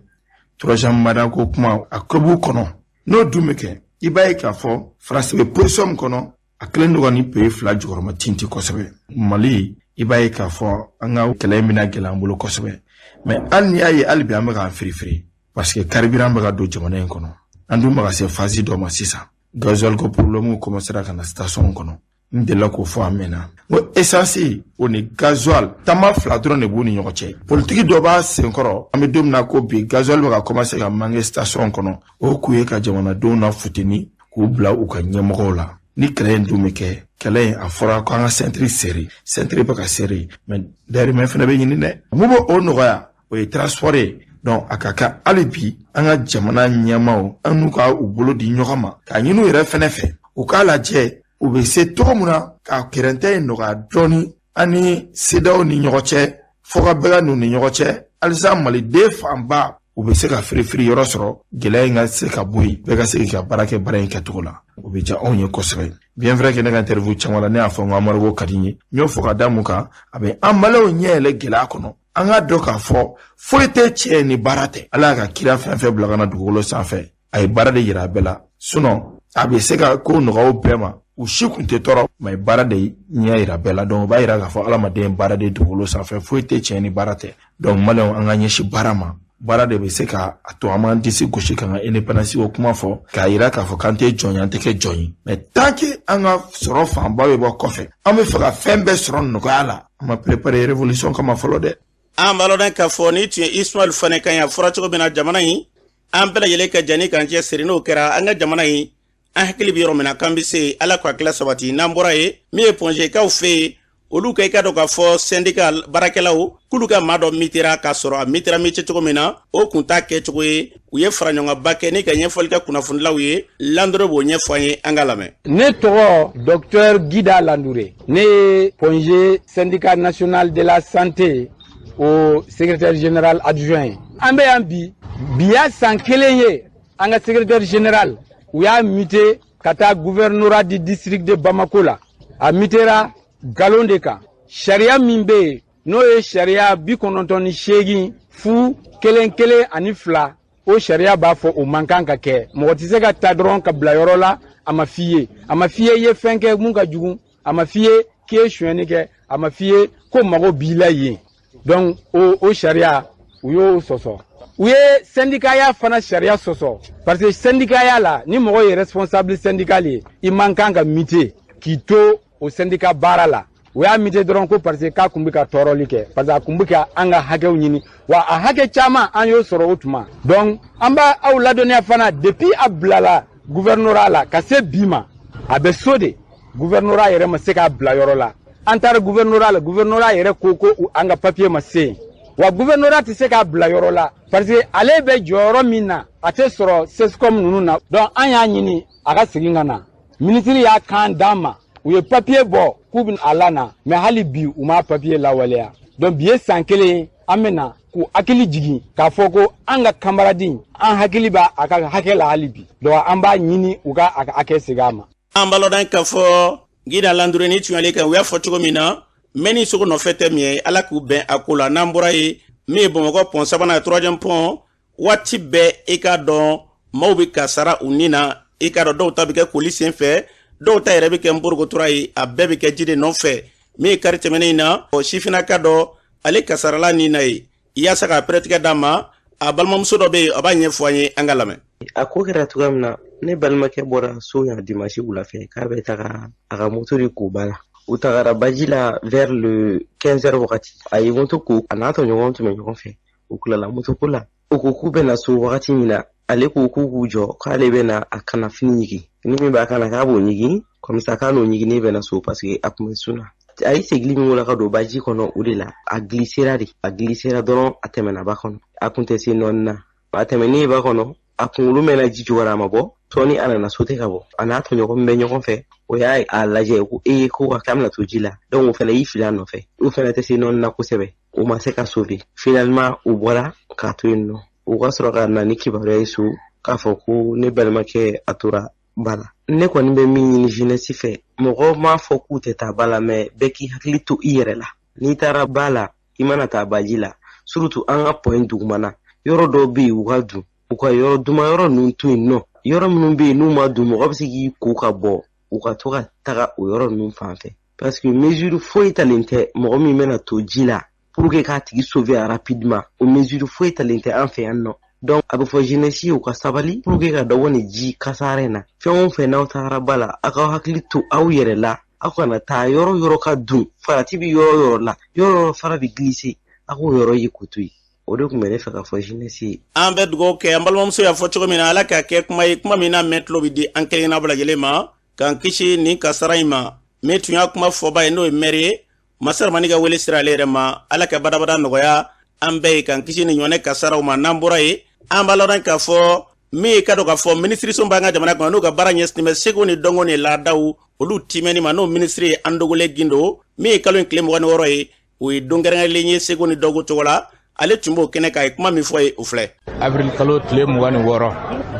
troisième mandat ko kuma a ko b'u kɔnɔ. N'o dun bɛ kɛ, i b'a ye k'a fɔ Faransi bɛ position min kɔnɔ, a kɛlen don ka nin pays fila jukɔrɔma tinti kosɛbɛ. Mali, i b'a ye k'a fɔ an ka kɛlɛ in bɛna gɛlɛya an bolo kosɛbɛ. Mɛ hali n'i y'a ye hali bi an bɛ k'an firifiri, parce que carburant bɛ ka don jamana in kɔnɔ, an dun bɛ ka se phase dɔ ma sisan, gasoil ko problème commencera ka na station kɔnɔ. N delila k'o fɔ a mɛnna, n ko essence o ni gasoil, tama fila dɔrɔn de b'u ni ɲɔgɔn cɛ. Politiki dɔ b'a senkɔrɔ. An bɛ don min na ko bi, gasoil bɛ ka commencer ka manquer station kɔnɔ. O kun ye ka jamanadenw na futeni k'u bila u ka ɲɛmɔgɔw la. Ni kɛlɛ in dun bɛ kɛ, kɛlɛ in a fɔra ko an ka ceinture serrer, ceinture bɛ ka serrer, mɛ dahirimɛ fana bɛ ɲini dɛ. Mun b'o o nɔgɔya? O ye transport ye. Donc a ka kan hali bi an ka jamana ɲɛmaw, an n'u ka u bolo di ɲɔgɔn ma, k'a ɲini u yɛrɛ fɛnɛ fɛ, u k'a lajɛ u bɛ se cogo min na ka gɛrɛntɛ in nɔgɔya dɔɔni. An ni CEDEAO ni ɲɔgɔn cɛ, fo ka bɛɛ ka n'u ni ɲɔgɔn cɛ, halisa maliden fanba u bɛ se ka firifiri yɔrɔ sɔrɔ, gɛlɛya in ka se ka bɔ yen, bɛɛ ka se k'i ka baara kɛ baara in kɛcogo la. O bɛ diya anw ye kosɛbɛ. Bien vrai que ne ka interview caman la, ne y'a fɔ n ko embargo ka di n ye. N y'o fɔ ka da mun kan? A bɛ an maliyɛnw ɲɛ yɛlɛ gɛlɛya kɔnɔ. An k'a dɔn k'a fɔ foyi tɛ tiɲɛ ni baara tɛ. Ala y'a ka kira fɛn fɛn bila ka na dugukolo sanfɛ, a ye baara de yira a bɛɛ la. Sinon a bɛ se ka ko nɔgɔya bɛɛ ma, u si kun tɛ tɔɔrɔ, mais baara de ɲɛ yira bɛɛ la. Donc o b'a yira k'a fɔ adamaden baara de dugukolo sanfɛ, foyi tɛ tiɲɛ ni baara tɛ. Donc maliyɛnw, an ka ɲɛsin baara ma. Baara de bɛ se ka a to an b'an disi gosi k'an ka indépendance ko kuma fɔ, k'a yira k'a fɔ k'an tɛ jɔn ye, an tɛ kɛ jɔn ye. Mais tant que an ka sɔrɔ fanba bɛ bɔ kɔfɛ, an bɛ fɛ ka fɛn bɛɛ sɔrɔ nɔgɔya la, an ma préparer révolution kama fɔlɔ dɛ. An b'a lɔn k'a fɔ ni tun ye Ismaël Fane kan ye, a fɔra cogo min na, jamana in, an bɛɛ lajɛlen ka jɛ ni k'an cɛ siri. N'o kɛra, an ka jamana in, an hakili bɛ yɔrɔ min na k'an bɛ se. Ala k'a tila sabati. N'an bɔra yen, min ye Point G kaw fɛ yen, olu ka i ka dɔn k'a fɔ syndicat baarakɛlaw k'olu ka maa dɔ mutera, k'a sɔrɔ a mutera muté cogo min na, o kun t'a kɛcogo ye. U ye faraɲɔgɔnba kɛ ni ka ɲɛfɔli kɛ kunnafonilaw ye. Landore b'o ɲɛfɔ an ye, an ka lamɛn. Ne tɔgɔ docteur Guida Landouré, ne ye Point G syndicat national de la santé o secrétaire général adjoint ye. An bɛ yan bi, bi y'a san kelen ye, an ka secrétaire général, u y'a muté ka taa gouvernorat du district de Bamako la. A mutera nkalon de kan. Sariya min bɛ yen, n'o ye sariya 98.011.2, o sariya b'a fɔ o man kan ka kɛ. Mɔgɔ tɛ se ka ta dɔrɔn ka bila yɔrɔ la, a ma f'i ye, a ma f'i ye i ye fɛn kɛ mun ka jugu, a ma f'i ye k'i ye sonyɛni kɛ, a ma f'i ye ko mago b'i la yen. Donc o sariya, u y'o sɔsɔ. U ye syndicaya fana sariya sɔsɔ, parce que syndicaya la, ni mɔgɔ ye responsable syndical ye, i man kan ka muté k'i to o syndicat baara la. U y'a muté dɔrɔn ko parce que k'a kun bɛ ka tɔɔrɔli kɛ, parce que a kun bɛ ka an ka hakɛw ɲini, wa a hakɛ caman an y'o sɔrɔ o tuma. Donc an b'a aw ladɔnniya fana, depuis a bilala gouvernorat la ka se bi ma, a bɛ so de. Gouvernorat yɛrɛ ma se k'a bila yɔrɔ la. An taara gouvernorat la, gouvernorat yɛrɛ ko ko an ka papier ma se yen. Wa gouvernorat tɛ se k'a bila yɔrɔ la, parce que ale bɛ jɔyɔrɔ min na, a tɛ sɔrɔ CSCOM ninnu na. Donc an y'a ɲini a ka segin ka na. Minisiri y'a kan d'an ma, u ye papier bɔ k'u bɛ a lana, mais hali bi u m'a papier lawaleya. Donc bi ye san kelen ye. An bɛ na k'u hakili jigin k'a fɔ ko an ka camarade, an hakili b'a a ka hakɛ la hali bi. Donc an b'a ɲini u ka a ka hakɛ segin a ma. An b'a lɔn k'a fɔ Guida Landouré ni tunyali kan, u y'a fɔ cogo min na, mɛ ni sogo nɔfɛ tɛ min ye, Ala k'u bɛn a ko la. N'an bɔra yen, min ye Bamakɔ pont sabanan ye, troisième pont, waati bɛɛ i k'a dɔn maaw bɛ kasara u ni na. I k'a dɔn dɔw ta bɛ kɛ koli sen fɛ, dɔw ta yɛrɛ bɛ kɛ nporokotura ye, a bɛɛ bɛ kɛ ji de nɔfɛ. Min ye kari tɛmɛnen in na, sifinnaka dɔ, ale kasarala ni na ye. Yaasa k'a pɛrɛtigɛ d'a ma, a balimamuso dɔ bɛ yen, a b'a ɲɛfɔ an ye, an ka lamɛn. A ko kɛra cogoya min na, ne balimakɛ bɔra so yan dimanche wula fɛ k'a bɛ taga a ka moto de ko ba la. U tagara baji la vers le 15 heures wagati. A ye moto ko, a n'a tɔɲɔgɔn tun bɛ ɲɔgɔn fɛ. U tilala moto ko la, u ko k'u bɛna so wagati min na, ale ko k'u k'u jɔ k'ale bɛna a kana fini ɲigin, ni min b'a kana k'a b'o ɲigin, comme ça k'a n'o ɲigin bɛna so, parce que a tun bɛ sun na. A ye segili min la ka don baji kɔnɔ, o de la a glissera de. A glissera dɔrɔn, a tɛmɛna ba kɔnɔ. A kun tɛ se nɔɔni na. A tɛmɛnen ba kɔnɔ, a kunkolo mɛnna ji jukɔrɔ, a ma bɔ. Sɔɔni a nana sote ka bɔ. A n'a tɔɲɔgɔn min bɛ ɲɔgɔn fɛ, o y'a a lajɛ ko ee, ko ka k'an bɛna to ji la. Donc o fana y'i fili a nɔfɛ. O fana tɛ se nɔɔni na kosɛbɛ, o ma se ka sauver. Finalement u bɔra k'a to yen nɔ. U ka sɔrɔ ka na ni kibaruya ye so k'a fɔ ko ne balimakɛ a tora ba la. Ne kɔni bɛ min ɲini jeunesse fɛ, mɔgɔ m'a fɔ k'u tɛ taa ba la, mais bɛɛ k'i hakili to i yɛrɛ la. N'i taara ba la, i mana taa baji la, surtout an ka pont dugumana, yɔrɔ dɔw bɛ yen, u ka dun, u ka yɔrɔ duma yɔrɔ ninnu to yen nɔ. Yɔrɔ minnu bɛ yen n'u ma dun, mɔgɔ bɛ se k'i ko ka bɔ, u ka to ka taga o yɔrɔ ninnu fan fɛ, parce que mesure foyi talen tɛ mɔgɔ min bɛna to ji la pour que k'a tigi sauver rapidement. O mesure foyi talen tɛ an fɛ yan nɔ. Donc a bɛ fɔ jeunesse ye u ka sabali pour que ka dɔ bɔ nin ji kasara in na. Fɛn o fɛn, n'aw tagara ba la, aw k'aw hakili to aw yɛrɛ la. Aw kana taa yɔrɔ yɔrɔ ka dun, farati bɛ yɔrɔ yɔrɔ la, yɔrɔ yɔrɔ fara bɛ glisser, a k'o yɔrɔ ye k'o to yen. O de tun bɛ ne fɛ ka fɔ jeunesse ye. An bɛ dugawu kɛ. An balimamuso y'a fɔ cogo min na, Ala k'a kɛ kuma ye, kuma min n'a mɛn tulo bɛ di an kelen bɛɛ lajɛlen ma, k'an kisi nin kasara in ma. Min tun y'a kuma fɔba ye, n'o ye maire ye, Masaramani ka wele sira ale yɛrɛ ma. Ala ka badabada nɔgɔya an bɛɛ ye, k'an kisi ni ɲɔgɔnɛ kasaraw ma. N'an bɔra yen, an b'a lɔn k'a fɔ min ye ka dɔn k'a fɔ minisiriso b'an ka jamana kɔnɔ, n'u ka baara ɲɛsinnen bɛ seko ni dɔnko ni laadaw olu timɛni ma, n'o minisiri ye Andogole Gindo. Min ye kalo in tile 26 ye, o ye don kɛrɛnkɛrɛnlen ye seko ni dɔnko tɔgɔ la. Ale tun b'o kɛnɛ kan, a ye kuma min fɔ ye, o filɛ. Avril kalo tile 26,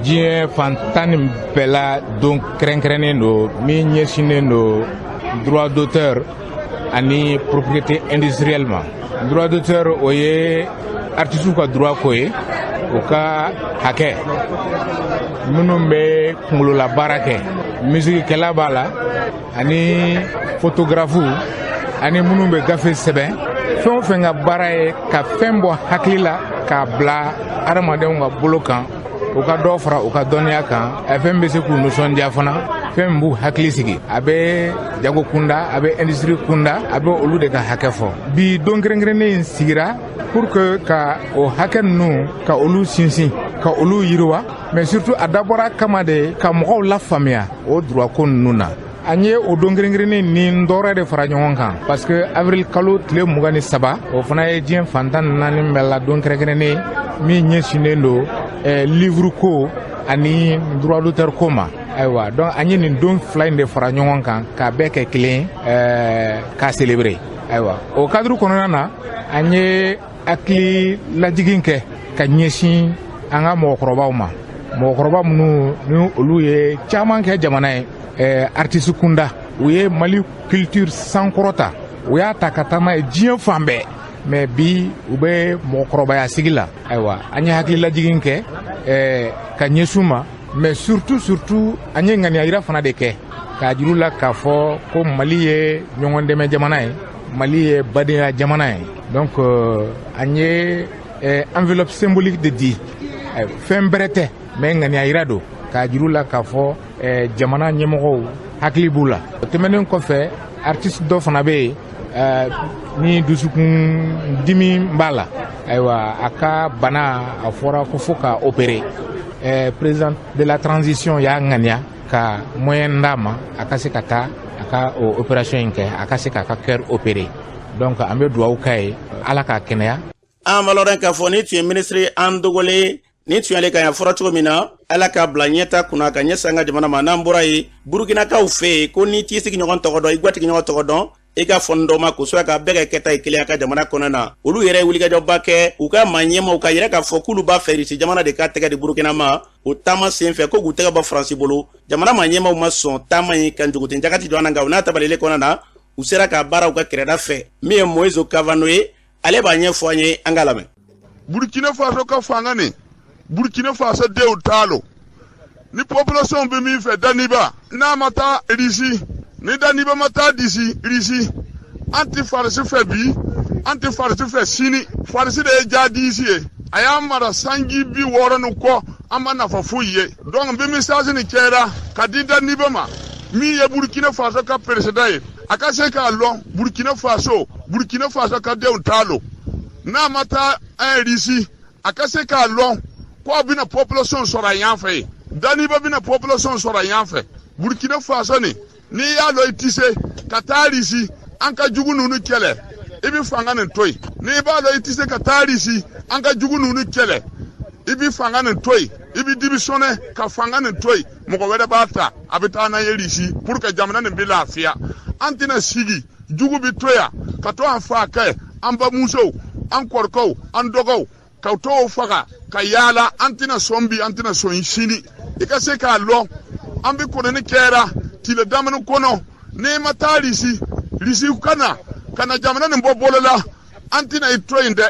diɲɛ fan tan ni bɛɛ la, don kɛrɛnkɛrɛnnen don min ɲɛsinnen don droit d'auteur ani propriété industrielle ma. Droit d'auteur, o ye artisiw ka droit ko ye, u ka hakɛ, minnu bɛ kunkolola baara kɛ, misikikɛla b'a la, ani photographe, ani minnu bɛ gafe sɛbɛn, fɛn o fɛn ka baara ye ka fɛn bɔ hakili la k'a bila adamadenw ka bolo kan, u ka dɔ fara u ka dɔnniya kan, fɛn bɛ se k'u nisɔndiya fana, fɛn min b'u hakili sigi. A bɛ jago kunda, a bɛ industrie kunda, a bɛ olu de ka hakɛ fɔ. Bi don kɛrɛnkɛrɛnnen in sigira pour que ka o hakɛ ninnu, ka olu sinsin, ka olu yiriwa, mais surtout a dabɔra kama de ka mɔgɔw lafaamuya o droit ko ninnu na. An ye o don kɛrɛnkɛrɛnnen ni dɔwɛrɛ de fara ɲɔgɔn kan, parce que avril kalo tile 23, o fana ye diɲɛ fan 14 bɛɛ la don kɛrɛnkɛrɛnnen min ɲɛsinnen don livre ko ani droit d'auteur ko ma. Ayiwa, donc an ye nin don fila in de fara ɲɔgɔn kan k'a bɛɛ kɛ kelen k'a célébrer. Ayiwa, o cadre kɔnɔna na, an ye hakili lajigin kɛ ka ɲɛsin an ka mɔgɔkɔrɔbaw ma, mɔgɔkɔrɔba minnu ni olu ye caman kɛ jamana ye, artiste kunda, u ye Mali culture sankɔrɔta, u y'a ta ka taa n'a ye diɲɛ fan bɛɛ, mais bi u bɛ mɔgɔkɔrɔbaya sigi la. Ayiwa, an ye hakili lajigin kɛ ka ɲɛsin u ma, mais surtout surtout an ye ŋaniya yira fana de kɛ k'a jira u la k'a fɔ ko Mali ye ɲɔgɔn dɛmɛ jamana ye, Mali ye badenya jamana ye. Donc an ye enveloppe symbolique de di, fɛn bɛrɛ tɛ, mais ŋaniya yira don k'a jira u la k'a fɔ jamana ɲɛmɔgɔw hakili b'u la. O tɛmɛnen kɔfɛ, artiste dɔ fana bɛ yen ni dusukun dimi b'a la. Ayiwa, a ka bana, a fɔra ko fo ka opérer. Président de la transition y'a ŋaniya ka moyen d'a ma, a ka se ka taa a ka o opération in kɛ, a ka se k'a ka cœur opérer. Donc an bɛ dugawu k'a ye, Ala k'a kɛnɛya. An b'a lɔn k'a fɔ ni tun ye minisiri Andogole ni tun y'ale ka yan fɔra cogo min na, Ala k'a bila ɲɛta kunna ka ɲɛsin an ka jamana ma. N'an bɔra yen, Burukinakaw fɛ yen ko n'i t'i sigiɲɔgɔn tɔgɔ dɔn, i gwatigiɲɔgɔn tɔgɔ dɔn, i ka fɔ n dɔ ma kosɛbɛ, ka bɛɛ ka kɛta ye kelen ka jamana kɔnɔ na. Olu yɛrɛ ye wulikajɔba kɛ, u ka maa ɲɛmaw ka yɛrɛ k'a fɔ k'olu b'a fɛ Irisi jamana de ka tɛgɛ di Burukina ma o taama sen fɛ, ko k'u tɛgɛ bɔ Faransi bolo. Jamana maa ɲɛmaw ma sɔn taama in ka njogoten jagati jɔ an na, nka u n'a tabalilen kɔnɔ na, u sera ka baara u ka kɛrɛda fɛ. Min ye Moïse Kavano ye, ale b'a ɲɛfɔ an ye, an k'a lamɛn. Burkina Faso ka fanga nin, Burkina Faso denw t'a lo. Ni population bɛ min fɛ, Damiba n'a ma taa Irisi, ni Damiba ma taa disi Irisi, an tɛ Farisi fɛ bi, an tɛ Farisi fɛ sini. Farisi de ye jadisi ye, a y'an mara sanji 60 ni kɔ, an ma nafa foyi ye. Donc n bɛ message nin kɛra ka di Damiba ma, min ye Burkina Faso ka président ye, a ka se k'a lɔn Burkina Faso, Burkina Faso ka denw t'a lo. N'a ma taa Irisi, a ka se k'a lɔn ko a bɛna population sɔrɔ a yan fɛ yen, Damiba bɛna population sɔrɔ a yan fɛ. Burkina Faso nin, n'i y'a lɔn i tɛ se ka taa Irisi an ka jugu ninnu kɛlɛ, i bɛ fanga nin to yen. N'i b'a lɔn i tɛ se ka taa Irisi an ka jugu ninnu kɛlɛ, i bɛ fanga nin to yen, i bɛ démissionner ka fanga nin to yen, mɔgɔ wɛrɛ b'a ta, a bɛ taa n'a ye Irisi pour que jamana nin bɛ lafiya. An tɛna sigi jugu bɛ to yan ka to an fa kɛ, an bamusow, an kɔrɔkɛw, an dɔgɔw, ka to faga ka yaala. An tɛna sɔn bi, an tɛna sɔn sini. I ka se k'a lɔn an bɛ kɔnɔni kɛra tile damani kɔnɔ. N'i ma taa Risi, Risi ka na ka na jamana nin bɔ bolo la, an tɛna i to yen dɛ,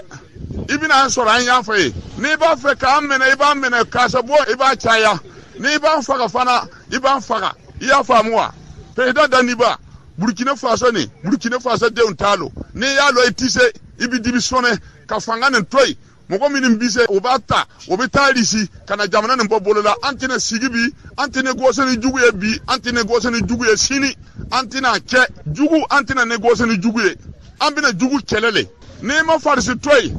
i bɛna an sɔrɔ an y'an fɛ yen. N'i b'a fɛ k'an minɛ, i b'an minɛ karisa bɔ, i b'a caya. N'i b'an faga fana, i b'an faga. I y'a faamu wa? Président Damiba, Burkina Faso nin, Burkina Faso denw t'a lo. N'i y'a lɔn i tɛ se, i bɛ démissionner ka fanga nin to yen, mɔgɔ minnu bɛ se, o b'a ta, o bɛ taa Risi ka na jamana nin bɔ bolo la. An tɛna sigi bi, an tɛ négocier ni jugu ye bi, an tɛ négocier ni jugu ye sini. An tɛna kɛ jugu, an tɛna négocier ni jugu ye, an bɛna jugu kɛlɛ le. N'i ma Farisi to yen,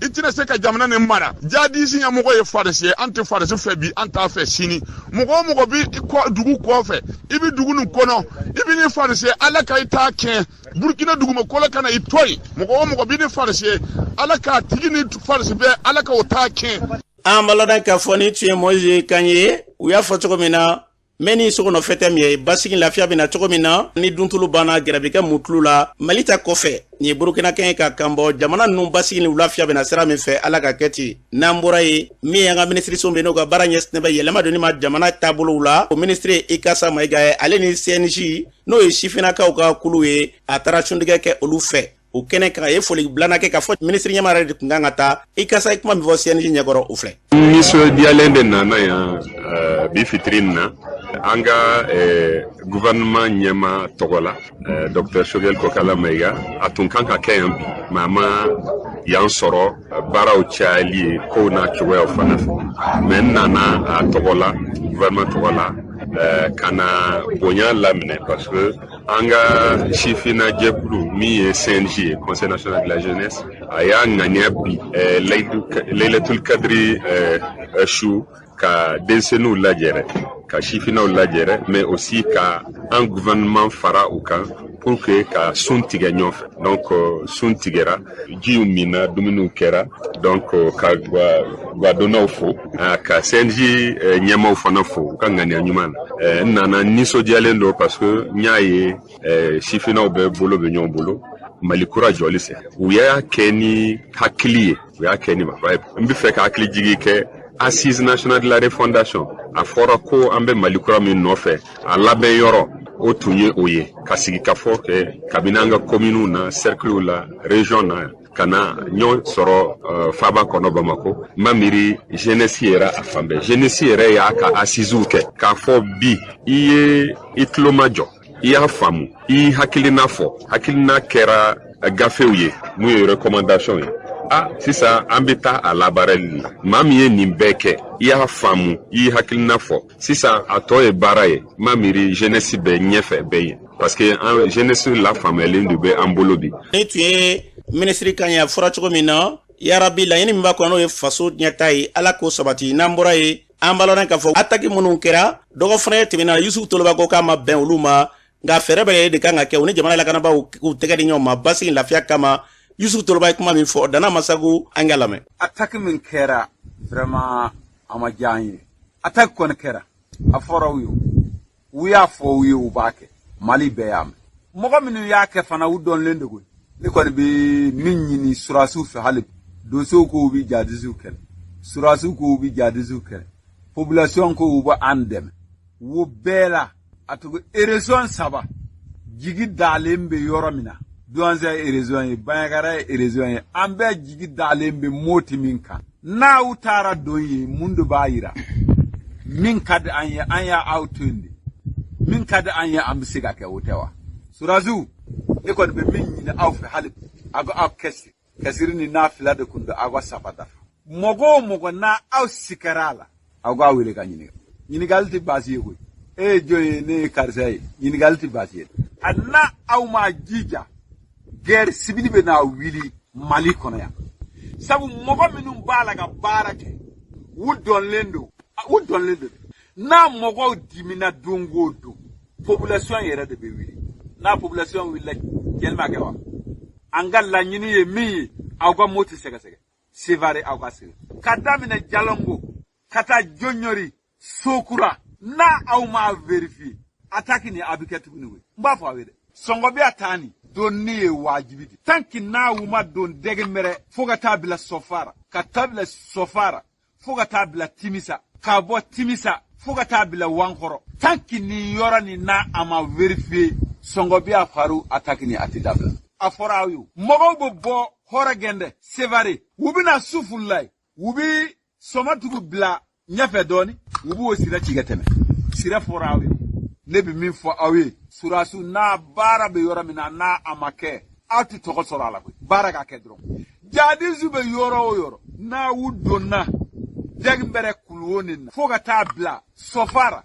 i tɛna se ka jamana nin mara. Jadisi ɲɛmɔgɔ ye Farisi ye, an tɛ Farisi fɛ bi, an t'a fɛ sini. Mɔgɔ o mɔgɔ bɛ dugu kɔfɛ, i bɛ dugu nin kɔnɔ, i bɛ ni Farisi ye, Ala ka i t'a kɛn Burukina dugumakolo kana i to yen. Mɔgɔ o mɔgɔ bɛ ni Farisi ye, Ala k'a tigi ni Farisi bɛɛ, Ala ka o t'a kɛn. An b'a lɔn k'a fɔ ni tun ye Moise kan ye, u y'a fɔ cogo min na. Mɛ ni sokɔnɔ fɛn tɛ min ye, basigi lafiya bɛ na cogo min na, ni duntulu banna, gɛrɛ bɛ kɛ mutulu la. Mali ta kɔfɛ, nin ye Burukina kɛɲɛ ka kan bɔ jamana ninnu basigi ni lafiya bɛ na sira min fɛ, Ala ka kɛ ten. N'an bɔra yen, min y'an ka minisiriso bɛ, n'o ka baara ɲɛsinnen bɛ yɛlɛma donni ma jamana taabolow la, o minisiri ye Ikasa Mayiga ye. Ale ni CNJ, n'o ye sifinnakaw ka kulu ye, a taara suntigɛ kɛ olu fɛ. O kɛnɛ kan, a ye foli bilana kɛ k'a fɔ minisiri ɲɛmaa yɛrɛ de tun kan ka taa. Ikasa ye kuma min fɔ CNJ ɲɛkɔrɔ, o filɛ. Nisɔndiyalen de nana yan bi fitiri in na, an ka gouvernement ɲɛmaa tɔgɔ la, docteur Choguel Kokalla Maïga. A tun kan ka kɛ yan bi, mais a ma yan sɔrɔ, baaraw cayali ye, kow n'a cogoyaw fana fɛ. Mais n nana a tɔgɔ la, gouvernement tɔgɔ la, ka na bonya laminɛ, parce que an ka sifinna jɛkulu min ye CNJ ye, Conseil national de la jeunesse, a y'a ŋaniya bi Laylatul Kadri su ka denmisɛnninw lajɛrɛ, ka sifinnaw lajɛrɛ, mais aussi ka an gouvernement fara u kan pour que ka sun tigɛ ɲɔgɔn fɛ. Donc sun tigɛra, jiw minna, dumuniw kɛra. Donc ka gwadonnaw fo, ka CNJ ɲɛmaw fana fo u ka ŋaniya ɲuman na. N nana nisɔndiyalen don, parce que n y'a ye sifinnaw bɛɛ bolo bɛ ɲɔgɔn bolo Mali kura jɔli fɛ. U y'a kɛ ni hakili ye, u y'a kɛ ni ba ye. N bɛ fɛ ka hakili jigi kɛ Assise nationale de la refondation, a fɔra ko an bɛ Mali kura min nɔfɛ, a labɛn yɔrɔ o tun ye o ye, ka sigi ka fɔ kɛ kabini an ka communes na, cercles la, région na, ka na ɲɔgɔn sɔrɔ faaba kɔnɔ Bamako. N ma miiri jeunesse yɛrɛ, a fan bɛɛ jeunesse yɛrɛ y'a ka assises kɛ k'a fɔ bi i ye i tulo majɔ, i y'a faamu, i y'i hakilina fɔ, hakilina kɛra gafew ye mun ye recommandation ye. A sisan an bɛ taa a labaarali la. Maa min ye nin bɛɛ kɛ, i y'a faamu, i y'i hakilina fɔ, sisan a tɔ ye baara ye. N ma miiri jeunesse bɛ ɲɛfɛ bɛɛ ye, parce que an jeunesse lafaamuyalen de bɛ an bolo bi. Ni tun ye minisiri kan ye, a fɔra cogo min na, yarabi, laɲini min b'a kɔnɔ, n'o ye faso ɲɛta ye, Ala k'o sabati. N'an bɔra yen, an b'a lɔn k'a fɔ ataki minnu kɛra dɔgɔ fana ye tɛmɛna, Yusufu Toloba ko k'a ma bɛn olu ma, nka fɛɛrɛ bɛɛ de kan ka kɛ u ni jamana lakanabaaw k'u tɛgɛ di ɲɔgɔn ma basigi lafiya kama. Yusufu Toloba ye kuma min fɔ, Dana Masagu, an ka lamɛn. Attaque min kɛra, vraiment a ma diya an ye. Attaque kɔni kɛra, a fɔra u ye, u y'a fɔ u ye, u b'a kɛ, Mali bɛɛ y'a mɛn. Mɔgɔ minnu y'a kɛ fana, u dɔnlen de koyi. Ne kɔni bɛ min ɲini surasiw fɛ hali bi, donsow ko u bɛ jadisiw kɛlɛ, surasiw ko u bɛ jadisiw kɛlɛ, population ko u bɛ an dɛmɛ, wo bɛɛ la a tugu région saba jigi dalen bɛ yɔrɔ min na, Douentza ye région ye, Bandiagara ye région ye, an bɛɛ jigi dalen bɛ Moti min kan. N'aw taara don yen, mun de b'a yira min ka di an ye? An y'a aw to yen de, min ka di an ye, an bɛ se ka kɛ, o tɛ wa? Surasiw, ne kɔni bɛ min ɲini aw fɛ hali bi, aw ka aw kɛsiri kɛsiri ni n'a fila de kun don, aw ka saba dafa. Mɔgɔ o mɔgɔ n'a aw sikara a la, aw k'a wele ka ɲininka. Ɲininkali tɛ baasi ye koyi. E ye jɔn ye? Ne ye karisa ye. Ɲininkali tɛ baasi ye. A n'a aw m'a jija, guerre civile bɛ n'a wuli Mali kɔnɔ yan, sabu mɔgɔ minnu b'a la ka baara kɛ, u dɔnlen don, u dɔnlen don. N'a mɔgɔw dimina don o don, population yɛrɛ de bɛ wuli. N'a population wulila, tiɲɛni ma kɛ wa? An ka laɲini ye min ye, aw ka Moti sɛgɛsɛgɛ, Sevare aw ka sigi ka daminɛ Jalɔngo ka taa Jɔnɲɔri Sokura. N'a aw m'a vérifier, attaque ni a bɛ kɛ tuguni koyi. N b'a fɔ aw ye dɛ, sɔngɔ bɛ a taa ni donni ye wajibi de. Tant que n'a ma don Dɛgɛmɛrɛ fo ka taa bila Sɔfara, ka taa bila Sɔfara fo ka taa bila Timisa, ka bɔ Timisa fo ka taa bila Wankɔrɔ, tant que nin yɔrɔ nin n'a a ma vérifier, sɔngɔ bɛ a faru, attaque ni a tɛ dabila. A fɔra aw ye, mɔgɔw bɛ bɔ Hɔrɔgɛndɛ Sevare, u bɛna Sufululayi, u bɛ Sɔmatugu bila ɲɛfɛ dɔɔni, u b'o sira ci ka tɛmɛ. Sira fɔra aw ye. Ne bɛ min fɔ aw ye, surasiw, n'a baara bɛ yɔrɔ min na, n'a a ma kɛ, aw tɛ tɔgɔ sɔrɔ a la koyi. Baara ka kɛ dɔrɔn. Jadisiw bɛ yɔrɔ o yɔrɔ, n'a u donna Dɛgɛnbɛrɛ kuluwo nin na fo ka taa bila Sɔfara,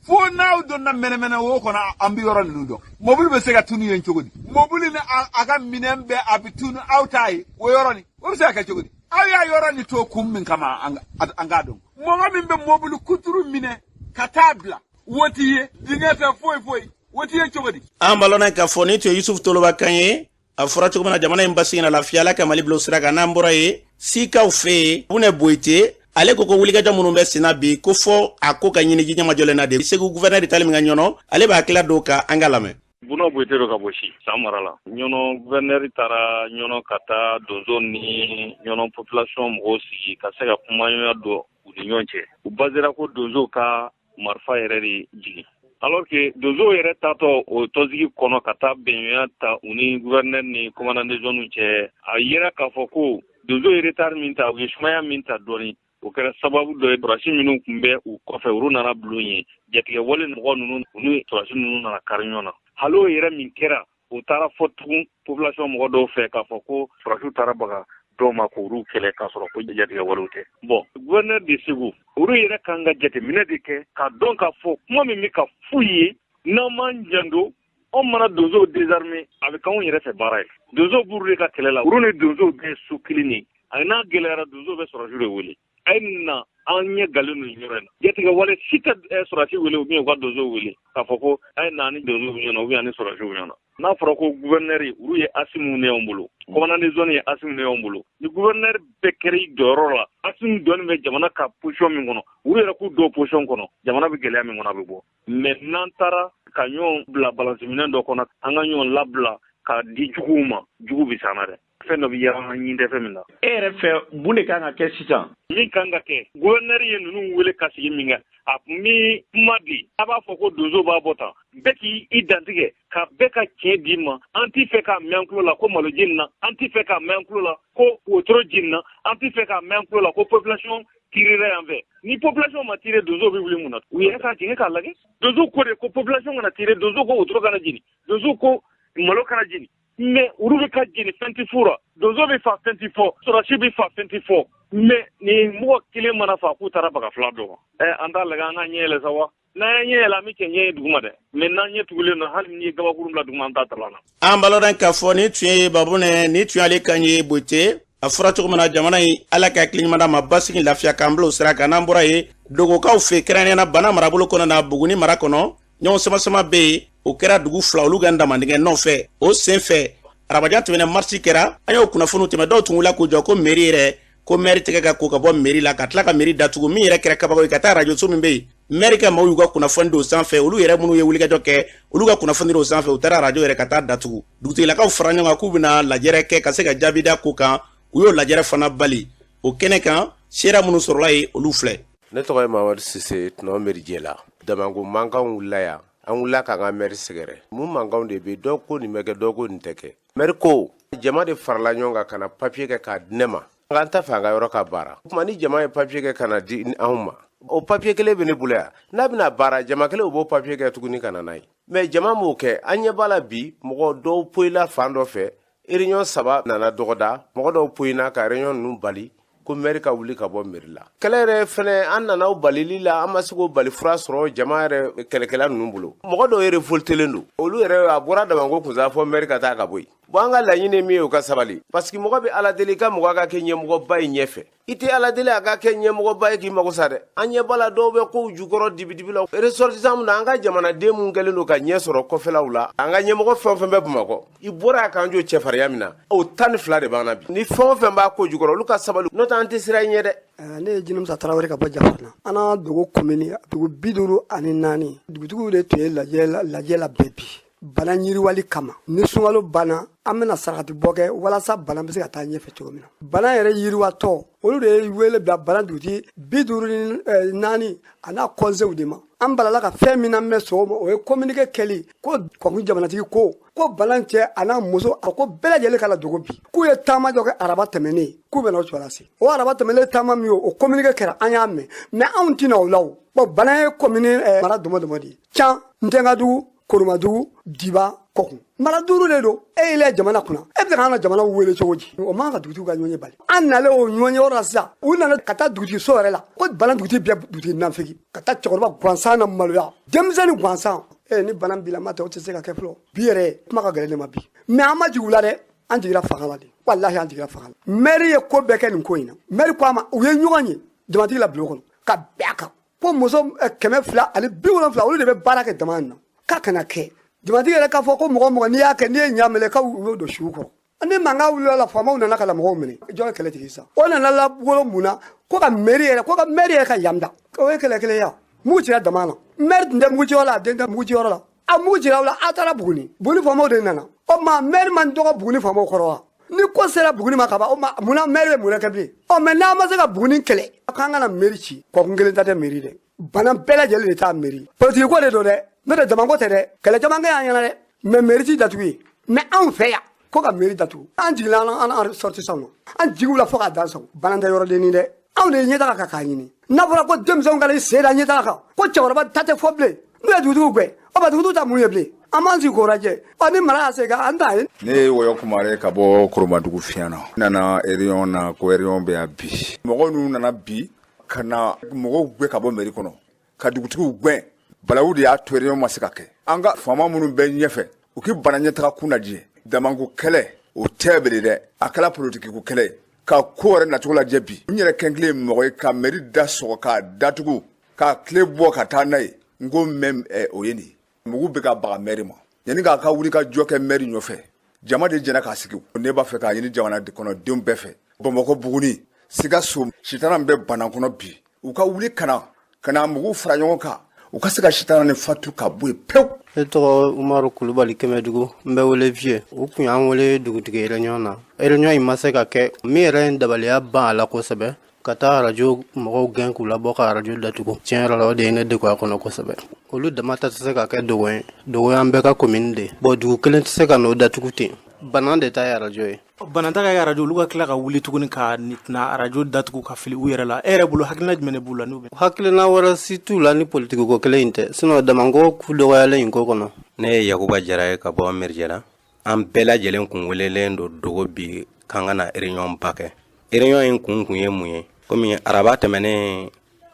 fo n'aw donna mɛnɛmɛnɛ wo kɔnɔ, an bɛ yɔrɔ ninnu dɔn. Mobili bɛ se ka tunu yen cogo di? Mobili ni a ka minɛn bɛɛ a bɛ tunu, aw t'a ye o yɔrɔ nin, o bɛ se ka kɛ cogo di? Aw y'a yɔrɔ nin to kun min kama, an k'a dɔn. Mɔgɔ min bɛ mobili kuturu minɛ ka taa bila, wo t'i ye, dingɛ tɛ foyi foyi, wo t'i ye cogo di? An b'a lɔn k'a fɔ nin tun ye Yusufu Toloba kan ye. A fɔra cogo min na, jamana in basigi na lafiya, Ala ka Mali bila sira kan. N'an bɔra yen, Sikaw fɛ yen, Bunɛ Boyite. Ale ko ko wulikajɔ minnu bɛ senna bi, ko fɔ a ko ka ɲini ji ɲɛmajɔlen na de. Segu guvɛrnɛri tali min ka Ɲɔnɔ, ale b'a hakilila don ka an ka lamɛn. Buna Boyite don ka bɔ si san mara la. Ɲɔnɔ guvɛrnɛri taara Ɲɔnɔ ka taa donso ni Ɲɔnɔ population mɔgɔw sigi ka se ka kumaɲɔgɔnya don u ni ɲɔgɔn cɛ. U basera ko donso ka marifa yɛrɛ de jigin, alors que donsow yɛrɛ taatɔ o tɔnsigi kɔnɔ ka taa bɛnɲɔgɔnya ta u ni gouverneur ni commandant de zone cɛ, a yera k'a fɔ ko donso ye retard min ta, u ye sumaya min ta dɔɔni, o kɛra sababu dɔ ye sɔrɔdasi minnu tun bɛ u kɔfɛ, olu nana bulon ye jatigɛ wale mɔgɔ ninnu, u ni sɔrɔdasi ninnu nana kari ɲɔgɔn na. Hali o yɛrɛ min kɛra, o taara fɔ tugun population mɔgɔ dɔw fɛ k'a fɔ ko sɔrɔdasiw taara baga dɔw ma k'olu kɛlɛ, k'a sɔrɔ ko jatigɛ walew tɛ. Bon, gouverneur de Segu, olu yɛrɛ kan ka jateminɛ de kɛ k'a dɔn k'a fɔ kuma min bɛ ka f'u ye, n'an m'an janto, anw mana donsow désarmer, a bɛ k'anw yɛrɛ fɛ baara ye. Donsow b'olu de ka kɛlɛ la, olu ni donsow bɛɛ ye so kelen de. A n'a gɛlɛyara, donsow bɛ sɔrɔdasiw de wele. A ye na an ɲɛ galen don yɔrɔ in na, jatigɛ wale si tɛ sɔrɔdasi wele ou bien u ka donsow wele k'a fɔ ko a ye na ni donsow ɲɛna ou bien ani sɔrɔdasiw ɲɛna. N'a fɔra ko gouverneur, olu ye Asimu ne y'anw bolo, commandant de zone ye Asimu ne y'anw bolo. Ni gouverneur bɛɛ kɛra i jɔyɔrɔ la, Asimu dɔɔni bɛ jamana ka position min kɔnɔ, olu yɛrɛ k'u don position kɔnɔ, jamana bɛ gɛlɛya min kɔnɔ, a bɛ bɔ. Mais n'an taara ka ɲɔgɔn bila balansiminɛn dɔ kɔnɔ, an ka ɲɔgɔn labila ka di juguw ma, jugu bɛ s'an na dɛ. Fɛn dɔ bɛ yɛrɛ an ɲin tɛ fɛn min na. E yɛrɛ fɛ, mun de kan ka kɛ sisan? Min kan ka kɛ, gouverneur ye ninnu wele ka sigi min kɛ, a tun bɛ kuma di, a b'a fɔ ko donso b'a bɔ tan, bɛɛ k'i i dantigɛ ka bɛɛ ka tiɲɛ d'i ma. An t'i fɛ k'a mɛn an tulo la ko malo jenina, an t'i fɛ k'a mɛn an tulo la ko wotoro jenina, an t'i fɛ k'a mɛn an tulo la ko population tirera yan fɛ. Ni population ma tire, donso bɛ wuli mun na? U yɛrɛ k'a jigin k'a lajɛ. Donso ko de ko population kana tire, donso ko wotoro kana jeni, donso ko malo kana jeni. Mais olu bɛ ka jeni, fɛn tɛ f'u ra. Donso bɛ fa, fɛn tɛ fɔ. Sɔrɔdasi bɛ fa, fɛn tɛ fɔ. Mais ni mɔgɔ kelen mana fa, k'u taara baga fila dɔ ma. Ɛ, an t'a lajɛ, an ka ɲɛ yɛlɛ sa wa. N'an y'an ɲɛ yɛlɛ, an bɛ cɛncɛn ye duguma dɛ. Mais n'an ɲɛ tugulen don, hali n'i ye gabakurun bila duguma, an t'a tala na. An balɔdɔn k'a fɔ nin tun ye Babunɛ, nin tun y'ale kan ye Boyite. A fɔra cogo min na, jamana in, Ala ka hakili ɲuman d'a ma, basigi, lafiya, k'an bila o sira kan. N'an bɔra yen, Dogokaw fɛ, kɛrɛnkɛrɛnnenya na Bana marabolo kɔnɔ na, Buguni mara kɔnɔ, ɲɔgɔn samasama bɛ yen. O kɛra dugu fila olu ka damandingɛ nɔfɛ. O sen fɛ, arabajan tɛmɛnɛ, marisi kɛra. An y'o kunnafoniw tɛmɛ. Dɔw tun wulila k'u jɔ ko mairie yɛrɛ, ko mɛri tɛgɛ ka ko ka bɔ mairie la, ka tila ka mairie datugu. Min yɛrɛ kɛra kabako ye, ka taa arajoso min bɛ yen, mɛri ka maaw y'u ka kunnafoni don sanfɛ. Olu yɛrɛ minnu ye wulikajɔ kɛ, olu ka kunnafoni don sanfɛ, u taara arajo yɛrɛ ka taa datugu. Dugutigilakaw fara ɲɔgɔn kan k'u bɛna lajɛrɛ kɛ ka se ka jaabi da ko kan. U y'o lajɛrɛ fana bali. O kɛnɛ kan, seereya minnu sɔrɔla yen, olu filɛ. Ne tɔgɔ ye Mamadu Sise, tɔnɔ mɛrijɛ la. Damanko mankan wulila yan, an wulila k'an ka mɛri sɛgɛrɛ. Mun mankanw de bɛ? Dɔw ko nin bɛ kɛ, dɔw ko nin tɛ kɛ. Mɛri ko jama de farala ɲɔgɔn kan ka na papiye kɛ k'a di ne ma, nka an t'a fɛ an ka yɔrɔ ka baara. O tuma ni jama ye papiye kɛ ka na di anw ma, o papiye kelen bɛ ne bolo yan. N'a bɛna baara, jama kelen u b'o papiye kɛ tuguni ka na n'a ye. Mɛ jama m'o kɛ. An ɲɛ b'a la bi, mɔgɔ dɔw poyila fan dɔ fɛ. Réunion saba nana dɔgɔda, mɔgɔ dɔw poyina ka réunion ninnu bali ko mɛri ka wuli ka bɔ mɛri la. Kɛlɛ yɛrɛ fɛnɛ, an nana o balili la, an ma se k'o bali fura sɔrɔ jama yɛrɛ kɛlɛkɛla ninnu bolo. Mɔgɔ dɔw yɛrɛ révoltélen don, olu yɛrɛ a bɔra Damanko kunsa fɔ mɛri ka taa ka bɔ yen. Bon, an ka laɲini min ye, u ka sabali, parce que mɔgɔ bɛ Ala deli ka mɔgɔ ka kɛ ɲɛmɔgɔba ye ɲɛfɛ. I tɛ Ala deli a ka kɛ ɲɛmɔgɔba ye k'i mago sa dɛ. An ɲɛ b'a la, dɔw bɛ kow jukɔrɔ dibidibi la. Ressortissant min na, an ka jamanaden mun kɛlen don ka ɲɛ sɔrɔ kɔfɛlaw la, an ka ɲɛmɔgɔ fɛn o fɛn bɛ Bamakɔ, i bɔra a kan jɔ cɛfarinya min na, o 12 de b'an na bi. Ni fɛn o fɛn b'a ko jukɔrɔ, olu ka sabali, n'o tɛ an tɛ siran i ɲɛ dɛ. Ne ye Jinimusa Tarawele ka bɔ Jafarana. An na Dogo komini dugu 54, dugutigiw de tun ye lajɛ labɛn bi bana yiriwali kama. Ni sunkalo banna, an bɛna sarakati bɔ kɛ walasa bana bɛ se ka taa ɲɛfɛ cogo min na. Bana yɛrɛ yiriwatɔ, olu de ye wele bila bana dugutigi 54 a n'a kɔnsew de ma. An balala ka fɛn min na mɛn sɔgɔma, o ye communiqué kɛli ko kɔnkun jamanatigi ko bana cɛ a n'a muso, a ko bɛɛ lajɛlen ka na Dogo bi, k'u ye taama dɔ kɛ araba tɛmɛnen, k'u bɛna o cogoya se. O araba tɛmɛnen taama min, o communiqué kɛra, an y'a mɛn, mais anw tɛna o la. O bon, bana ye komini mara dɔmɔ dɔmɔ de ye: Can, Ntɛnkadugu, Koromadugu, Diba, Kɔkun. Mara duuru de don. E yɛlɛ jamana kunna, e bɛ se k'an ka jamana wele cogo di? O man ka dugutigiw ka ɲɔgɔn ye bali. An nalen o ɲɔgɔn ye yɔrɔ la sisan, u nana ka taa dugutigi so yɛrɛ la ko bana dugutigi bɛɛ dugutigi nafigi, ka taa cɛkɔrɔba gansan na maloya, denmisɛnnin gansan. E ni bana bila ma tɛ, o tɛ se ka kɛ fɔlɔ. Bi yɛrɛ kuma ka gɛlɛn ne ma bi, mais an ma jigin u la dɛ. An jiginra fanga la de, walahi, an jiginra fanga la. Mɛri ye ko bɛɛ kɛ nin ko in na. Mɛri ko a ma, u ye ɲɔgɔn ye jamatigi la bulon kɔnɔ ka bɛn a kan ko muso 270, olu de bɛ baara kɛ dama in na, k'a kana kɛ. Jamatigi yɛrɛ k'a fɔ ko mɔgɔ mɔgɔ n'i y'a kɛ, n'i ye ɲa minɛ, k'u y'o don su kɔrɔ. Ni mankan wulila la, faamaw nana ka na mɔgɔw minɛ. Jɔn ye kɛlɛ tigi sisan? O nana labolo mun na? Ko ka mairie yɛrɛ, ko ka mairie yɛrɛ ka yamda. O ye kɛlɛ kelen ya. Mugu cira dama na. Maire tun tɛ mugu ciyɔrɔ la, a den tɛ mugu ciyɔrɔ la. A mugu cira la, a taara Buguni. Buguni faamaw de nana. O ma maire man dɔgɔ Buguni faamaw kɔrɔ wa? Ni ko sera Buguni ma ka ban, o ma munna maire bɛ mun kɛ bilen? Ɔ mais n'an ma se ka Buguni kɛlɛ, k'an kana mairie ci. Kɔkun kelen ta tɛ mairie dɛ. Bana bɛɛ lajɛlen de t'a mairie. Politique ko de don dɛ. N'o tɛ jamako tɛ dɛ. Kɛlɛ caman kɛ y'an ɲɛna dɛ. Mais mairie ti datugu ye. Mais anw fɛ yan, ko ka mairie datugu. An jiginna an ressortissants na. An jigiw la fo k'a dan sago. Bana tɛ yɔrɔdenni dɛ. Anw de ye ɲɛtaga kan k'a ɲini. N'a fɔra ko denmisɛnw kana i sen da ɲɛtaga kan, ko cɛkɔrɔba ta tɛ fɔ bilen. N'u ye dugutigiw gɛn, o ma dugutigiw ta mun ye bilen? An b'an sigi k'o lajɛ. Ɔ ni mara y'a se kan, an t'a ye. Ne ye Wɔyɔ Kumare ka bɔ Koromadugu fiɲɛ na. N nana réunion na ko réunion bɛ yan bi. Mɔgɔw ninnu nana bi ka na mɔgɔw gɛn ka bɔ mairie kɔnɔ, ka dugutigiw gɛn. Balawu de y'a to réunion ma se ka kɛ. An ka faama minnu bɛ ɲɛfɛ, u k'i bana ɲɛtaga kun lajɛ. Damanko kɛlɛ o tɛ bele dɛ, a kɛla politiki ko kɛlɛ ye. Ka ko yɛrɛ nacogo lajɛ bi. N yɛrɛ kɛn kelen mɔgɔ ye ka mairie da sɔgɔ k'a datugu, k'a tile bɔ ka taa n'a ye. N ko mɛn o ye nin. Mugu bɛ ka baga mairie ma. Yanni k'a ka wuli ka jɔ kɛ mairie nɔfɛ, jama de jɛnna k'a sigi. Ne b'a fɛ k'a ɲini jamana kɔnɔdenw bɛɛ fɛ. Bamakɔ, Buguni, Sikaso, sitana bɛ bana kɔnɔ bi. U ka wuli ka na mugu fara ɲɔgɔn kan. U ka se ka sitana ni fatu ka bɔ yen pewu. Ne tɔgɔ Umaru Kulubali Kɛmɛdugu, n bɛ wele Vieux. U tun y'an wele dugutigi réunion na. Réunion in ma se ka kɛ. Min yɛrɛ ye dabaliya ban a la kosɛbɛ, ka taa arajo mɔgɔw gɛn k'u labɔ ka arajo datugu. Tiɲɛ yɛrɛ la, o de ye ne degun a kɔnɔ kosɛbɛ. Olu dama ta tɛ se ka kɛ dogo ye. Dogo y'an bɛɛ ka commune de ye. Bon, dugu kelen tɛ se ka n'o datugu ten. Bana de ta ye arajo ye. Bana ta ka kɛ arajo, olu ka tila ka wuli tuguni ka na arajo datugu ka fili u yɛrɛ la. E yɛrɛ bolo, hakilina jumɛn de b'u la n'u bɛ? Hakilina wɛrɛ si t'u la ni politiki ko kelen in tɛ. Sinon damanko ku dɔgɔyalen in ko kɔnɔ. Ne ye Yakuba Jara ye ka bɔ Mirijɛla. An bɛɛ lajɛlen kun welelen don Dogo bi k'an ka na réunion ba kɛ. Réunion in kun ye mun ye? Komi araba tɛmɛnen,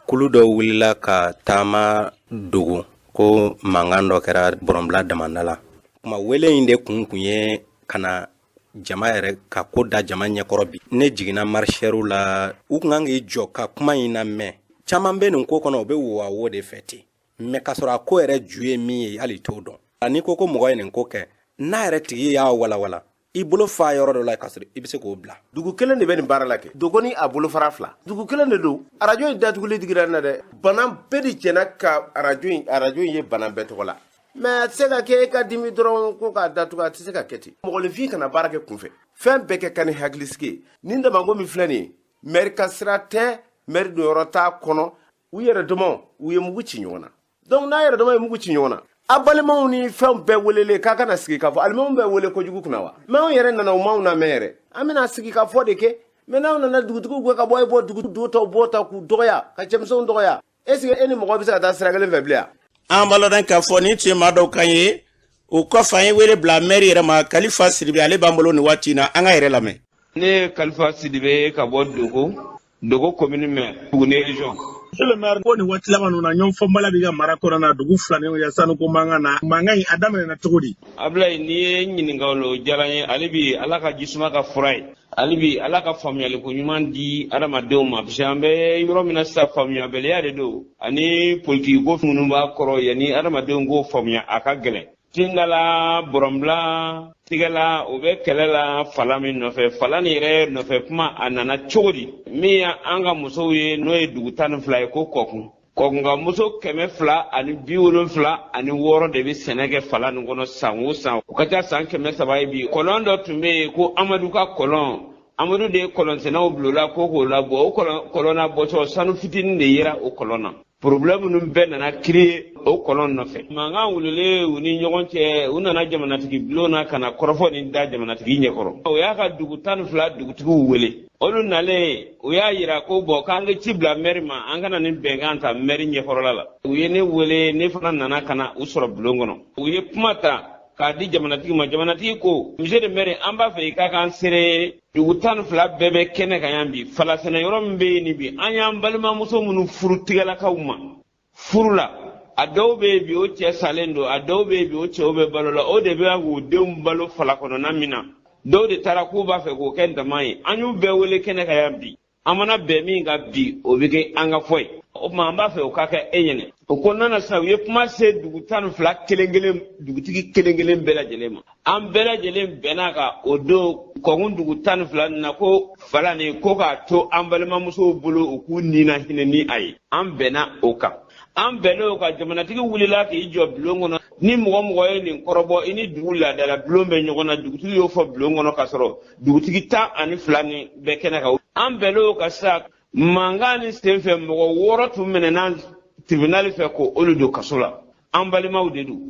kulu dɔw wulila ka taama Dogo ko mankan dɔ kɛra Bɔrɔnbila damanda la. Kuma wele in de kun ye ka na jama yɛrɛ ka ko da jama ɲɛkɔrɔ bi. Ne jiginna marcheurs la, u kun kan k'i jɔ ka kuma in lamɛn. Caman bɛ nin ko kɔnɔ, u bɛ wo wo de fɛ ten. Mais k'a sɔrɔ a ko yɛrɛ ju ye min ye, hali t'o dɔn. N'i ko ko mɔgɔ ye nin ko kɛ, n'a yɛrɛ tigi y'a walawala, i bolo fa yɔrɔ dɔ la k'a sɔrɔ i bɛ se k'o bila. Dugu kelen de bɛ nin baara la kɛ. Dogo ni a bolofara fila. Dugu kelen de don. Arajo in datuguli digira na dɛ. Bana bɛɛ de jɛnna ka arajo in ye bana bɛɛ tɔgɔ la. Mais a tɛ se ka kɛ e ka dimi dɔrɔn ko k'a datugu, a tɛ se ka kɛ ten. Mɔgɔninfin kana baara kɛ kunfɛ. Fɛn bɛɛ kɛ ka ni hakilisigi ye. Nin damanko min filɛ nin ye, maire ka sira tɛ, maire donyɔrɔ t'a kɔnɔ. U yɛrɛ damaw, u ye mugu ci ɲɔgɔn na. Donc n'a yɛrɛ dama ye mugu ci ɲɔgɔn na, a balimaw ni fɛnw bɛɛ welelen k'a kana sigi k'a fɔ, alimaw bɛɛ wele kojugu kunna wa? Mais anw yɛrɛ nana, u m'anw lamɛn yɛrɛ. An bɛna sigi k'a fɔ de kɛ. Mais n'aw nana dugutigiw gɛn ka bɔ, e bɔ dugu tɔw bɔ ta k'u dɔgɔya, ka cɛmisɛnw dɔgɔya. Est ce que e ni mɔgɔ bɛ se ka taa sira kelen fɛ bilen wa? An b'a lɔn k'a fɔ nin tun ye maa dɔw kan ye. O kɔfɛ, an ye wele bila maire yɛrɛ ma, Kalifa Sidibe, ale b'an bolo nin waati in na. An ka yɛrɛ lamɛn. Ne ye Kalifa Sidibe ka bɔ Dogo, Dogo commune mɛ Buguni région. Monsieur le maire, ko nin waati laban ninnu na, ɲɔgɔn fɔnbala b'i ka mara kɔnɔna na, dugu fila ni ɲɔgɔn cɛ, sanuko mankan na. Mankan in a daminɛna cogo di? Abulayi, n'i ye n ɲininka o la, o diyara n ye. Hali bi Ala ka jisuma ka fura ye. Hali bi Ala ka faamuyaliko ɲuman di adamadenw ma, parce que an bɛ yɔrɔ min na sisan, faamuyabaliya de don ani politiki ko minnu b'a kɔrɔ, yanni adamadenw k'o faamuya a ka gɛlɛn. Tindala, Bɔrɔnbila, Tigɛla, o bɛ kɛlɛ la fala min nɔfɛ, fala nin yɛrɛ nɔfɛ kuma a nana cogo di? Min y'an ka musow ye, n'o ye dugu 12 ye, ko Kɔkun. Kɔkun ka muso 276 de bɛ sɛnɛ kɛ fala nin kɔnɔ san o san. O ka ca san 300 ye bi. Kɔlɔn dɔ tun bɛ yen ko Amadu ka kɔlɔn. Amadu de ye kɔlɔnsɛnɛw bil'o la ko k'o labɔ. O kɔlɔn na bɔtɔ, sanu fitinin de yera o kɔlɔn na. Problème ninnu bɛɛ nana créer o kɔlɔn nɔfɛ. Mankan wulilen u ni ɲɔgɔn cɛ, u nana jamanatigi bulon na ka na kɔrɔfɔ nin da jamanatigi ɲɛkɔrɔ. O y'a ka dugu 12 dugutigiw wele. Olu nalen, u y'a yira ko bɔn, k'an ka ci bila mɛri ma, an kana nin bɛnkan ta mɛri ɲɛkɔrɔla la. U ye ne wele, ne fana nana ka na u sɔrɔ bulon kɔnɔ. U ye kuma ta k'a di jamanatigi ma. Jamanatigi ko, monsieur le maire, an b'a fɛ i ka k'an seere, dugu 12 bɛɛ bɛ kɛnɛ kan yan bi. Falasɛnɛ yɔrɔ min bɛ yen nin bi, an y'an balimamuso minnu furu tigɛlakaw ma furu la, a dɔw bɛ yen bi o cɛ salen don, a dɔw bɛ yen bi o cɛw bɛ balo la, o de bɛ k'u denw balo fala kɔnɔna min na. Dɔw de taara k'u b'a fɛ k'o kɛ dama ye. An y'u bɛɛ wele kɛnɛ kan yan bi. An mana bɛn min kan bi, o bɛ kɛ an ka fɔ ye. O tuma an b'a fɛ o ka kɛ e ɲɛnɛ. O kɔnɔna na sisan, u ye kuma se dugu 12 kelen kelen, dugutigi kelen kelen bɛɛ lajɛlen ma. An bɛɛ lajɛlen bɛnna kan o don kɔnkun dugu 12 nin na ko fala nin ko k'a to an balimamusow bolo, u k'u ni na hinɛ ni a ye. An bɛnna o kan. An bɛnnen o kan, jamanatigi wulila k'i jɔ bulon kɔnɔ. Ni mɔgɔ mɔgɔ ye nin kɔrɔbɔ, i ni dugu laadala bulon bɛ ɲɔgɔn na. Dugutigi y'o fɔ bulon kɔnɔ k'a sɔrɔ dugutigi 12 nin bɛɛ kɛnɛ kan. An bɛnnen o kan sisan, mankan nin senfɛ, mɔgɔ wɔɔrɔ tun minɛna tribunal fɛ ko olu don kaso la. An balimaw de don,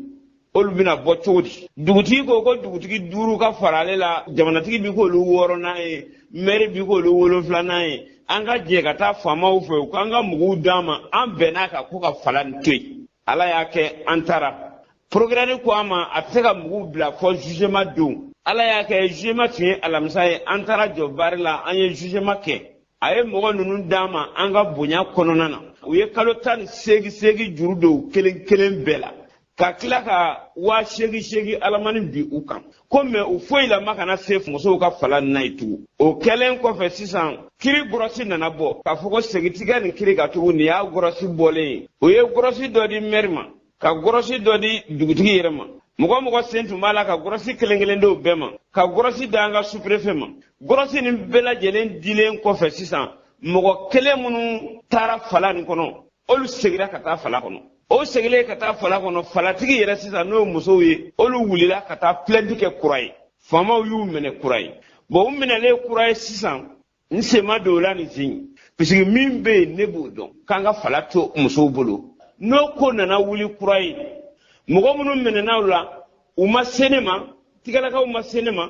olu bɛna bɔ cogo di? Dugutigi ko ko dugutigi duuru ka fara ale la, jamanatigi bi k'olu wɔɔrɔnan ye, mɛri bi k'olu wolonfilanan ye. An ka jɛ ka taa faamaw fɛ, u k'an ka muguw d'an ma. An bɛnn'a kan ko ka fala nin to yen. Ala y'a kɛ, an taara. Procureur ko an ma a tɛ se ka mugu bila fɔ jugement don. Ala y'a kɛ, jugement tun ye alamisa ye. An taara jɔ barre la, an ye jugement kɛ. A ye mɔgɔ ninnu d'an ma an ka bonya kɔnɔna na. U ye kalo 18 seegin juru don kelen kelen bɛɛ la, ka tila ka 8000 8000 alamani bin u kan ko mɛ u foyi la ma kana se musow ka fala n'a ye tugun. O kɛlen kɔfɛ sisan, kiri gɔrɔsi nana bɔ k'a fɔ ko segin ti kɛ nin kiri kan tugun. Nin y'a gɔrɔsi bɔlen ye. U ye gɔrɔsi dɔ di mɛri ma, ka gɔrɔsi dɔ di dugutigi yɛrɛ ma, mɔgɔ mɔgɔ sen tun b'a la, ka gɔrɔsi kelen kelen dɔw bɛɛ ma, ka gɔrɔsi da an ka superefe ma. Gɔrɔsi nin bɛɛ lajɛlen dilen kɔfɛ sisan, mɔgɔ kelen minnu taara fala nin kɔnɔ, olu segira ka taa fala kɔnɔ. O segilen ka taa fala kɔnɔ, falatigi yɛrɛ sisan, n'o ye musow ye, olu wulila ka taa plainte kɛ kura ye. Faamaw y'u minɛ kura ye. Bon, u minɛlen kura ye sisan, n sen ma don o la nin sen, puisque min bɛ yen, ne b'o dɔn, k'an ka fala to musow bolo. N'o ko nana wuli kura ye, mɔgɔ minnu minɛna u la, u ma se ne ma, tigalakaw ma se ne ma,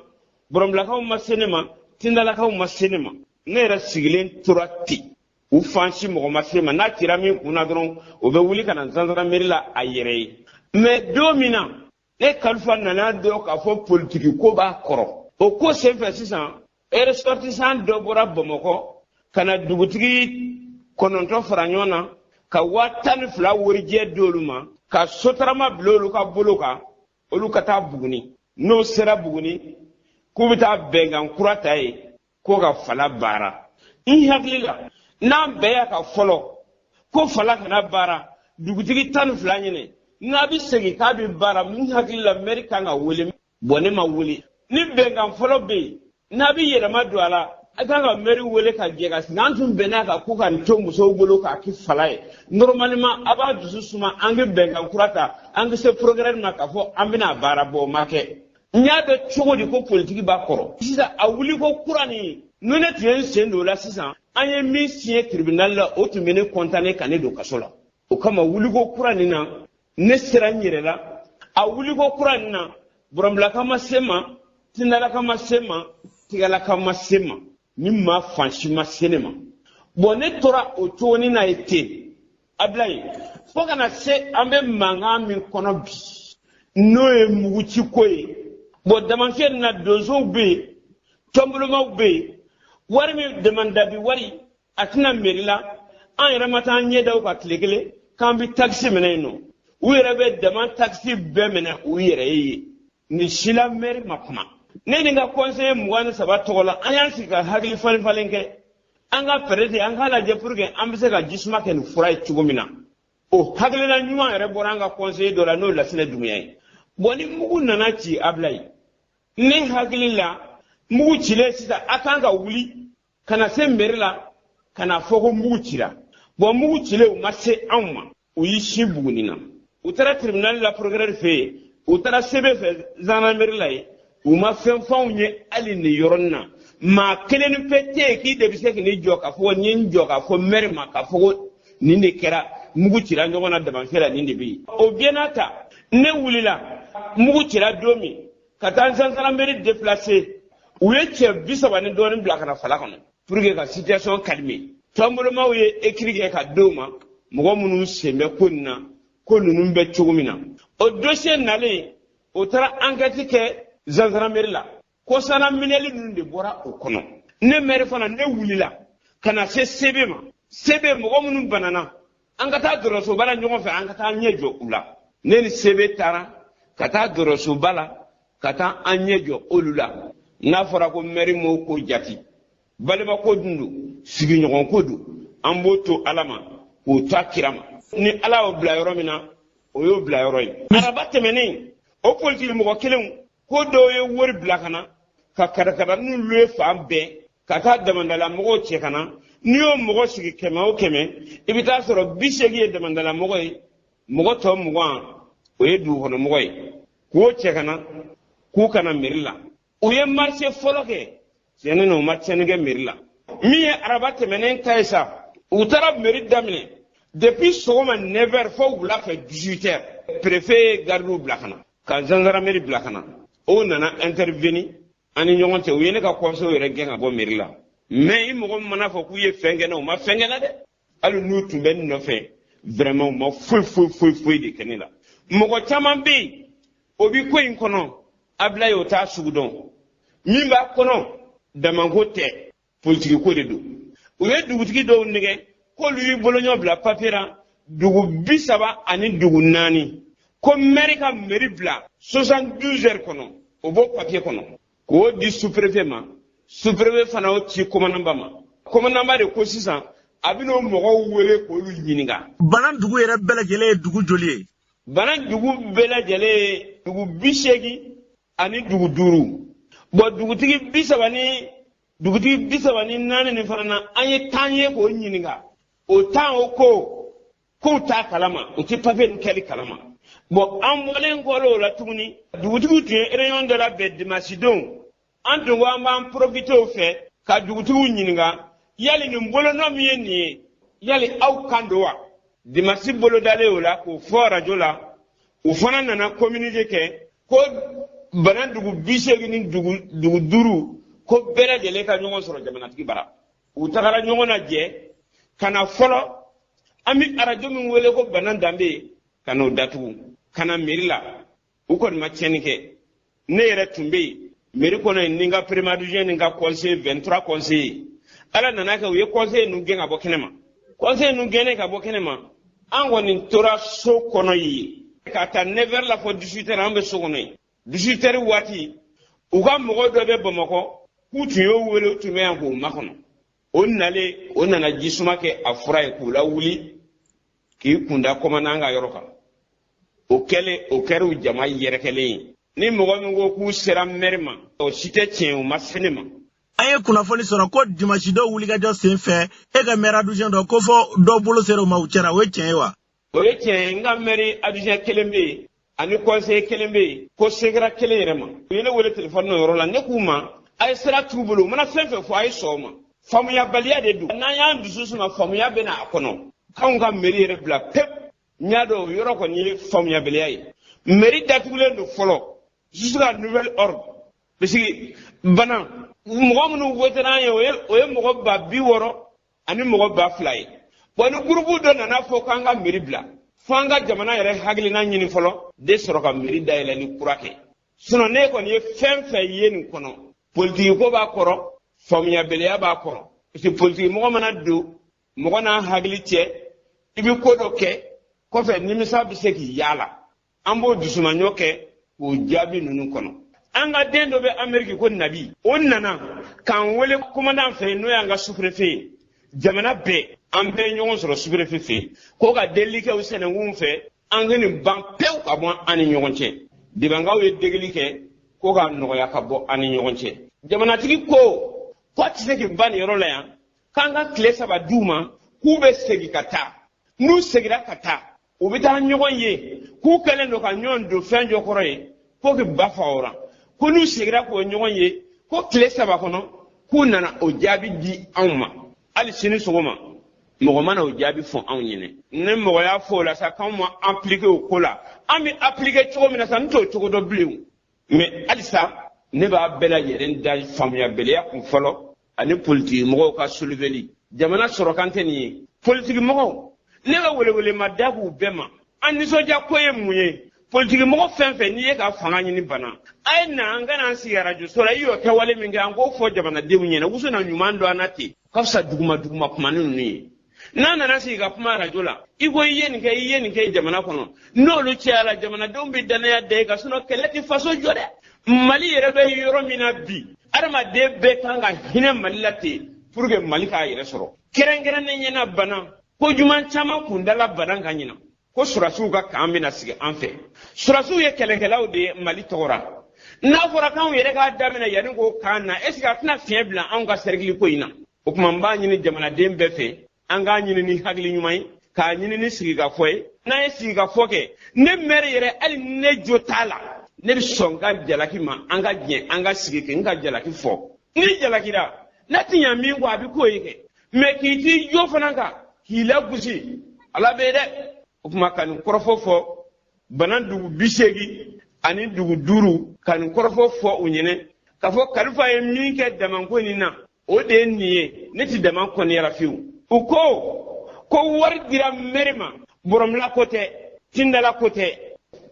bɔrɔnbilakaw ma se ne ma, tindalakaw ma se ne ma. Ne yɛrɛ sigilen tora ten, u fan si mɔgɔ ma se ma. N'a cira min kun na dɔrɔn, o bɛ wuli ka na zandarameri la a yɛrɛ ye. Mais don min na ne Kalifa nana dɔn k'a fɔ politiki ko b'a kɔrɔ, o ko senfɛ sisan, ressortissant dɔ bɔra Bamakɔ ka na dugutigi 9 fara ɲɔgɔn na ka 12,000 warijɛ di olu ma, ka sotarama bila olu ka bolo kan, olu ka taa Buguni. N'o sera Buguni, k'u bɛ taa bɛnkan kura ta yen ko ka fala baara. N hakili la, n'an bɛɛ y'a ka fɔlɔ ko fala kana baara dugutigi 12 ɲinɛ, n'a bɛ segin k'a bɛ baara, n hakili la mɛri kan ka wele. Bon, ne ma wele. Ni bɛnkan fɔlɔ bɛ yen, n'a bɛ yɛlɛma don a la, a kan ka mɛri wele ka jɛ ka sigi. An tun bɛn'a kan ko ka nin to musow bolo k'a kɛ fala ye. Normalement, a b'a dusu suma, an bɛ bɛnkan kura ta, an bɛ se procureur ma k'a fɔ an bɛna baara bɔ. O ma kɛ. N y'a dɔn cogo di ko politiki b'a kɔrɔ? Sisan, a wuli ko kura nin, ni ne tun ye n sen don o la sisan, an ye min signé tribunal la, o tun bɛ ne condamné ka ne don kaso la. O kama, wuliko kura nin na, ne sera n yɛrɛ la. A wuliko kura nin na, bɔrɔnbilaka ma se ma, tindalaka ma se ma, tigalaka ma se ma, ni maa fan si ma se ne ma. Bon, ne tora o cogonin na ye ten, Abilayi, fo ka na se an bɛ mankan min kɔnɔ bi, n'o ye muguci ko ye. Bon, damafiyɛ nin na, donsow bɛ yen, tɔnbolomaw bɛ yen. Wari min damandabi wari, a tɛna meri la. An yɛrɛ ma taa ɲɛ da u kan tile kelen k'an bɛ takisi minɛ yen nɔ. U yɛrɛ bɛ dama takisi bɛɛ minɛ u yɛrɛ ye. Nin si la, mɛri ma kuma. Ne ni n ka conseiller 23 tɔgɔ la, an y'an sigi ka hakili falen falen kɛ, an ka fɛɛrɛ tigɛ, an k'a lajɛ pour que an bɛ se ka jisuma kɛ nin fura ye cogo min na. O hakilina ɲuman yɛrɛ bɔra an ka conseiller dɔ la, n'o ye Lasinɛ Dunbuya ye. Bon, ni mugu nana ci, Abilayi, ne hakili la, mugu cilen sisan, a kan ka wuli ka na se mairie la ka na fɔ ko mugu cira. Bon, mugu cilen, u ma se anw ma. U y'i sin Buguni na, u taara tribunal la procureur fɛ yen, u taara CB fɛ gendarmerie la yen, u ma fɛn f'anw ye hali nin yɔrɔnin na. Maa kelen ni pe tɛ yen k'i de bɛ se k'i jɔ k'a fɔ n ye n jɔ k'a fɔ maire ma k'a fɔ ko nin de kɛra, mugu cira ɲɔgɔn na Damafiyɛ la, nin de bɛ yen. O bɛɛ n'a ta, ne wulila mugu cira don min ka taa gendarmerie déplacé, u ye cɛ 30 ni dɔɔnin bila ka na fala kɔnɔ pour que ka situation calmer. Tɔnbolomaw ye écrit kɛ ka d'o ma, mɔgɔ minnu sen bɛ ko nin na, ko ninnu bɛ cogo min na. O dossier nalen, o taara enquête kɛ gendarmerie la. Kɔsana minɛli ninnu de bɔra o kɔnɔ. Ne maire fana, ne wulila ka na se CB ma. CB, mɔgɔ minnu banana, an ka taa dɔgɔtɔrɔsoba la ɲɔgɔn fɛ, an ka taa ɲɛ jɔ u la. Ne ni CB taara ka taa dɔgɔtɔrɔsoba la ka taa an ɲɛ jɔ olu la. N'a fɔra ko mɛri m'o ko jati, balimako dun don, sigiɲɔgɔn ko don, an b'o to Ala ma. K'o to a kira ma. Ni Ala y'o bila yɔrɔ min na, o y'o bila yɔrɔ ye. Araba tɛmɛnen, o politiki mɔgɔ kelenw ko dɔw ye wari bila ka na ka karakaraninw luwe fan bɛɛ ka taa damandala mɔgɔw cɛ ka na. N'i y'o mɔgɔ sigi 100 o 100, i bɛ taa sɔrɔ 80 ye damandala mɔgɔ ye, mɔgɔ tɔ 20 o ye dugukɔnɔmɔgɔ ye. K'o cɛ ka na k'u ka na mairie la. U ye marché fɔlɔ kɛ, tiɲɛni na u ma tiɲɛni kɛ mairie la. Min ye araba tɛmɛnen ta ye sa, u taara mairie daminɛ depuis sɔgɔma 9 heures fo wula fɛ 18 heures. Préfet ye gardiw bila ka na, ka gendarmerie bila ka na. O nana intervenir an ni ɲɔgɔn cɛ. U ye ne ka conseil yɛrɛ gɛn ka bɔ mairie la. Mais i mɔgɔ min mana fɔ k'u ye fɛn kɛ ne, u ma fɛn kɛ ne dɛ. Hali n'u tun bɛ n nɔfɛ, vraiment u ma foyi foyi foyi foyi de kɛ ne la. Mɔgɔ caman bɛ yen, o bi ko in kɔnɔ, Abilaye o t'a sugu dɔn. Min b'a kɔnɔ, damanko tɛ, politiki ko de don. U ye dugutigi dɔw nɛgɛ k'olu y'i boloɲɔ bila papiye la, dugu 34, ko mɛri ka mairie bila 72 heures kɔnɔ. O b'o papiye kɔnɔ k'o di sous-préfet ma. Sous-préfet fana y'o ci commandant ma. Commandant de ko sisan a bɛn'o mɔgɔw wele k'olu ɲininka. Banan dugu yɛrɛ bɛɛ lajɛlen ye dugu joli ye? Banan dugu bɛɛ lajɛlen ye dugu 85. Bon, dugutigi bi saba ni dugutigi 34 nin fana na, an ye 10 ye k'o ɲininka. O 10 o ko k'u t'a kalama, u tɛ papiye nin kɛli kalama. Bon, an bɔlen kɔrɔ o la tuguni, dugutigiw tun ye réunion dɔ labɛn dimanche don. An tun ko an b'an profiter o fɛ ka dugutigiw ɲininka, yali nin bolonɔ min ye nin ye, yali aw kan don wa? Dimanche bolodalen o la k'o fɔ arajo la, u fana nana communiqué kɛ ko Banan dugu 85, ko bɛɛ lajɛlen ka ɲɔgɔn sɔrɔ jamanatigi bara. U tagara ɲɔgɔn lajɛ ka na fɔlɔ, an bɛ arajo min wele ko Banan Danbe, ka n'o datugu ka na mairie la. U kɔni ma tiɲɛni kɛ. Ne yɛrɛ tun bɛ yen mairie kɔnɔ yen ni n ka premier adjoint ni n ka conseiller, 23 conseillers. Ala nana kɛ, u ye conseiller ninnu gɛn ka bɔ kɛnɛ ma. Conseiller ninnu gɛnnen ka bɔ kɛnɛ ma, an kɔni tora so kɔnɔ yen ka taa 9 heures la fɔ 18 heures. An bɛ so kɔnɔ yen 18 heures waati, u ka mɔgɔ dɔ bɛ Bamakɔ k'u tun y'o wele, u tun bɛ yan k'o makɔnɔ. O nalen, o nana jisuma kɛ a fura ye k'u lawuli k'i kunda commandant ka yɔrɔ kan. O kɛlen, o kɛra u jama yɛrɛkɛlen ye. Ni mɔgɔ min ko k'u sera mɛri ma, o si tɛ tiɲɛ, u ma se ne ma. An ye kunnafoni sɔrɔ ko dimanche dɔw wulikajɔ sen fɛ, e ka maire adjoint dɔ ko fɔ dɔw bolo sera u ma u cɛra. O ye tiɲɛ ye wa? O ye tiɲɛ ye. N ka maire adjoint kelen bɛ yen ani conseiller kelen bɛ yen ko sera kelen yɛrɛ ma. U ye ne wele telefɔni n'o yɔrɔ la. Ne k'u ma, a ye sira t'u bolo, u mana fɛn fɛn fɔ, a ye sɔn o ma. Faamuyabaliya de don. N'an y'an dusu suma, faamuya bɛ na a kɔnɔ. K'anw ka mairie yɛrɛ bila pewu, n y'a dɔn o yɔrɔ kɔni ye faamuyabaliya ye. Mairie datugulen don fɔlɔ jusqu'à nouvel ordre, parce que Bana mɔgɔ minnu votera an ye, o ye mɔgɔ 60 000 ani mɔgɔ 2000 ye. Bon, ni groupe dɔ nana fɔ k'an ka mairie bila, fo an ka jamana yɛrɛ hakilina ɲini fɔlɔ de sɔrɔ ka mairie dayɛlɛli kura kɛ. Sinon ne kɔni ye fɛn fɛn ye nin kɔnɔ, politiki ko b'a kɔrɔ, faamuyabaliya b'a kɔrɔ, parce que politiki mɔgɔ mana don mɔgɔ n'a hakili cɛ, i bɛ ko dɔ kɛ kɔfɛ, nimisa bɛ se k'i yaala. An b'o dusumaɲɔ kɛ k'o jaabi ninnu kɔnɔ. An ka den dɔ bɛ Ameriki ko Nabi, o nana k'an wele commandant fɛ yen, n'o y'an ka sous-préfet ye. Jamana bɛɛ, an bɛɛ ye ɲɔgɔn sɔrɔ sous-préfet fɛ yen ko ka delili kɛ u sɛnɛkunw fɛ, an ka nin ban pewu ka bɔ an ni ɲɔgɔn cɛ. Dibankaw ye degeli kɛ ko k'a nɔgɔya ka bɔ an ni ɲɔgɔn cɛ. Jamanatigi ko ko a tɛ se k'i ban nin yɔrɔ la yan, k'an ka tile 3 d'u ma, k'u bɛ segin ka taa. N'u seginna ka taa, u bɛ taa ɲɔgɔn ye k'u kɛlen don ka ɲɔgɔn don fɛn jɔ kɔrɔ ye ko k'i ba fa o la. Ko n'u seginna k'o ɲɔgɔn ye, ko tile 3 kɔnɔ k'u nana o jaabi di anw ma. Hali sini sɔgɔma, mɔgɔ mana o jaabi fɔ anw ɲɛnɛ. Ni mɔgɔ y'a fɔ o la sa k'anw ma appliquer o ko la, an bɛ appliquer cogo min na sa, n t'o cogo dɔn bilen. Mais halisa ne b'a bɛɛ lajɛlen da faamuyabaliya kun fɔlɔ ani politiki mɔgɔw ka soliveli. Jamana sɔrɔ kan tɛ nin ye. Politiki mɔgɔw, ne ka welewele ma da k'u bɛɛ ma. An nisɔndiya ko ye mun ye? Politiki mɔgɔ fɛn fɛn n'i ye ka fanga ɲini Bana, a ye na an ka n'an sigi arajoso la, i y'o kɛwale min kɛ, an k'o fɔ jamanadenw ɲɛna. Wusu na ɲuman dɔn an na ten, ka fisa duguma duguma kumani ninnu ye. N'a nana sigi ka kuma arajo la, i ko i ye nin kɛ, i ye nin kɛ jamana kɔnɔ, n'olu cayala, jamanadenw bɛ danaya da i kan. Sinon kɛlɛ tɛ faso jɔ dɛ. Mali yɛrɛ bɛ yɔrɔ min na bi, adamaden bɛɛ kan ka hinɛ Mali la ten pour que Mali k'a yɛrɛ sɔrɔ, kɛrɛnkɛrɛnnen ɲɛna Bana. Ko juman caman kun dala banan kan ɲinan ko sɔrɔdasiw ka kan bɛna sigi an fɛ. Sɔrɔdasiw ye kɛlɛkɛlaw de ye Mali tɔgɔ ra. N'a fɔra k'anw yɛrɛ k'a daminɛ yanni k'o kan na, est ce que a tɛna fiɲɛ bila anw ka sɛrikili ko in na? O tuma n b'a ɲini jamanaden bɛɛ fɛ, an k'a ɲini ni hakili ɲuman ye, k'a ɲini ni sigikafɔ ye. N'an ye sigikafɔ kɛ, ne mɛri yɛrɛ, hali ni ne jo t'a la, ne bɛ sɔn n ka jalaki ma, an ka jɛ an ka sigi kɛ n ka jalaki fɔ. N'i jalakira, n'a ti ɲa min kɔ, a bɛ k'o ye kɛ. Mɛ k'i t'i jo fana kan k'i lagosi, ala bɛ dɛ. O tuma ka nin kɔrɔfɔ fɔ banan dugu 85 ka nin kɔrɔfɔ fɔ u ɲɛnɛ k'a fɔ kalifa ye min kɛ damanko nin na, o de ye nin ye. Ne ti daman kɔniyara fiyewu. U ko wari dira mɛri ma, bɔrɔmila ko tɛ, tindala ko tɛ,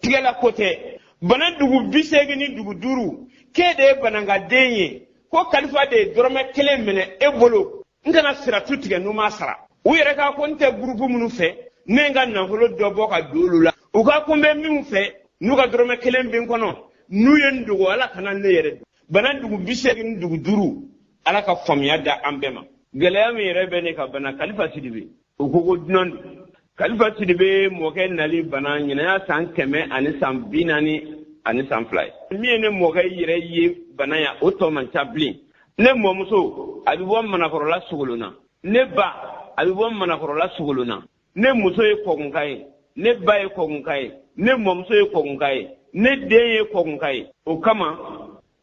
tigɛla ko tɛ. Banan dugu 85 k'e de ye banankaden ye, ko kalifa de ye dɔrɔmɛ kelen minɛ e bolo, n kana siratu tigɛ n'u m'a sara. U yɛrɛ k'a ko n tɛ gurupu minnu fɛ, ne ye n ka nafolo dɔ bɔ ka don olu la. U ka ko n bɛ minnu fɛ, n'u ka dɔrɔmɛ kelen bɛ n kɔnɔ, n'u ye n dogo, ala kana ne yɛrɛ dogo. Banan dugu 85, ala ka faamuya da an bɛɛ ma. Gɛlɛya min yɛrɛ bɛ ne ka bana, Kalifa Sidibe, u ko ko dunan don. Kalifa Sidibe mɔkɛ nali bana ɲinan y'a san kɛmɛ ani san bi naani ani san fila ye. Min ye ne mɔkɛ yɛrɛ ye bana yan, o tɔ man ca bilen. Ne mɔmuso, a bɛ bɔ Manakɔrɔla Sogolonna. Ne ba, a bɛ bɔ Manakɔrɔla Sogolonna. Ne muso ye kɔkunka ye, ne ba ye kɔkunka ye, ne mɔmuso ye kɔkunka ye, ne den ye kɔkunka ye. O kama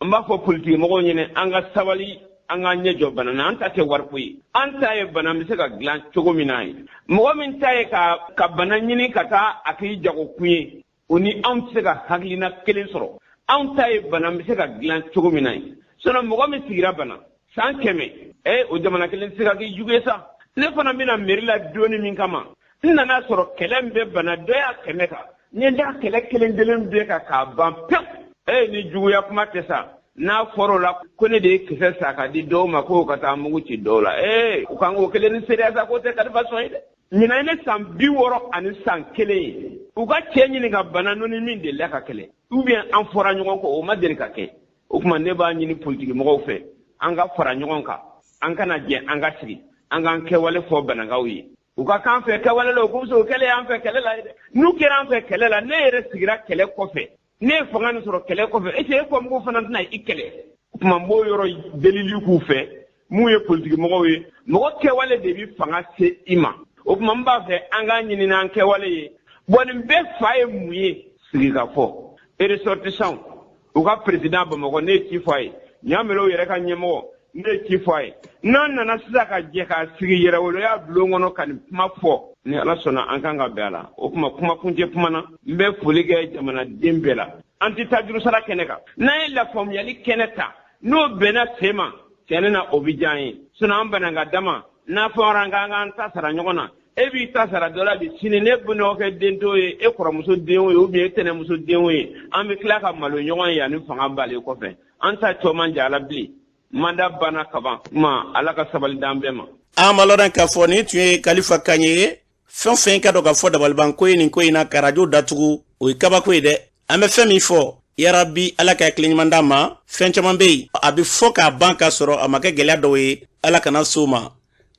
n b'a fɔ politikimɔgɔw ɲɛna, an ka sabali, an k'an ɲɛ jɔ bana na. An ta tɛ wariko ye, an ta ye bana bɛ se ka dilan cogo min na ye. Mɔgɔ min ta ye ka bana ɲini ka taa a k'i jagokun ye, o ni anw tɛ se ka hakilina kelen sɔrɔ. Anw ta ye bana bɛ se ka dilan cogo min na ye. Sinon mɔgɔ min sigira bana san 100, o jamana kelen tɛ se ka k'i jugu ye sa. Ne fana bɛna mairie la donni min kama, n nana sɔrɔ kɛlɛ min bɛ bana, dɔ y'a 100 kan, n ye n da kɛlɛ kelen kelen bɛɛ kan k'a ban pewu. Ni juguya kuma tɛ sa, n'a fɔra o la ko ne de ye kisɛ san ka di dɔw ma k'o ka taa mugu ci dɔw la, u kan k'o kelen ni seereya sa k'o tɛ kalifa sɔn ye dɛ. Ɲinan ye ne san 61 ye. U ka cɛ ɲini ka bana n'u ni min delila ka kɛlɛ, ou bien an fɔra ɲɔgɔn kɔ, o ma deli ka kɛ. O tuma ne b'a ɲini politikimɔgɔw fɛ, an ka fara ɲɔgɔn kan, an kana jɛ, an ka sigi, an k'an kɛwale fɔ banankaw ye. U ka k'an fɛ kɛwale la, u k'u o kɛlɛ y'an fɛ kɛlɛ la ye dɛ. N'u kɛra an fɛ kɛlɛ la, ne yɛrɛ sigira kɛlɛ kɔfɛ, ne ye fanga nin sɔrɔ kɛlɛ kɔfɛ, est ce que e kɔmɔgɔw fana tɛna i kɛlɛ? O tuma n b'o yɔrɔ delili k'u fɛ, mun ye politikimɔgɔw ye, mɔgɔ kɛwale de bɛ fanga se i ma. O tuma n b'a fɛ an k'a ɲini n'an kɛwale ye. Bɔn nin bɛɛ fa ye mun ye? Sigikafɔ. Ressortissants, u ka président Bamakɔ, ne ye ci fɔ a ye. Ɲamɛlɛw yɛrɛ ka ɲɛmɔgɔ, ne ye ci fɔ a ye. N'an nana sisan ka jɛ ka sigi yɛrɛwoloya bulon kɔnɔ ka nin kuma fɔ, ni ala sɔnna an kan ka bɛn a la. O tuma kuma kuncɛ kuma na, n bɛ foli kɛ jamanaden bɛɛ la. An tɛ taa jurusara kɛnɛ kan. N'an ye lafaamuyali kɛnɛ ta, n'o bɛnna sen ma, tiɲɛ na o bɛ diya an ye. Sinon an bananka dama, n'a fɔra an k'an ta sara ɲɔgɔn na, e b'i ta sara dɔ la bi, sini ne bɛnɔkɛ den t'o ye, e kɔrɔmuso den o ye, ou bien e tɛnɛmuso den o ye, an bɛ tila ka malo ɲɔgɔn ye ani fanga balen kɔfɛ. An ta tɔ man jan ala bilen. Mandat banna kaban. Kuma ala ka sabali d'an bɛɛ ma. An b'a lɔn k'a fɔ nin tun ye Kalifa kan ye. Fɛn o fɛn ka dɔn k'a fɔ dabalibanko ye nin ko in na, ka arajo datugu, o ye kabako ye dɛ. An bɛ fɛn min fɔ, yarabi ala ka hakili ɲuman d'an ma. Fɛn caman bɛ yen, a bɛ fɔ k'a ban k'a sɔrɔ a ma kɛ gɛlɛya dɔw ye, ala kana s'o ma.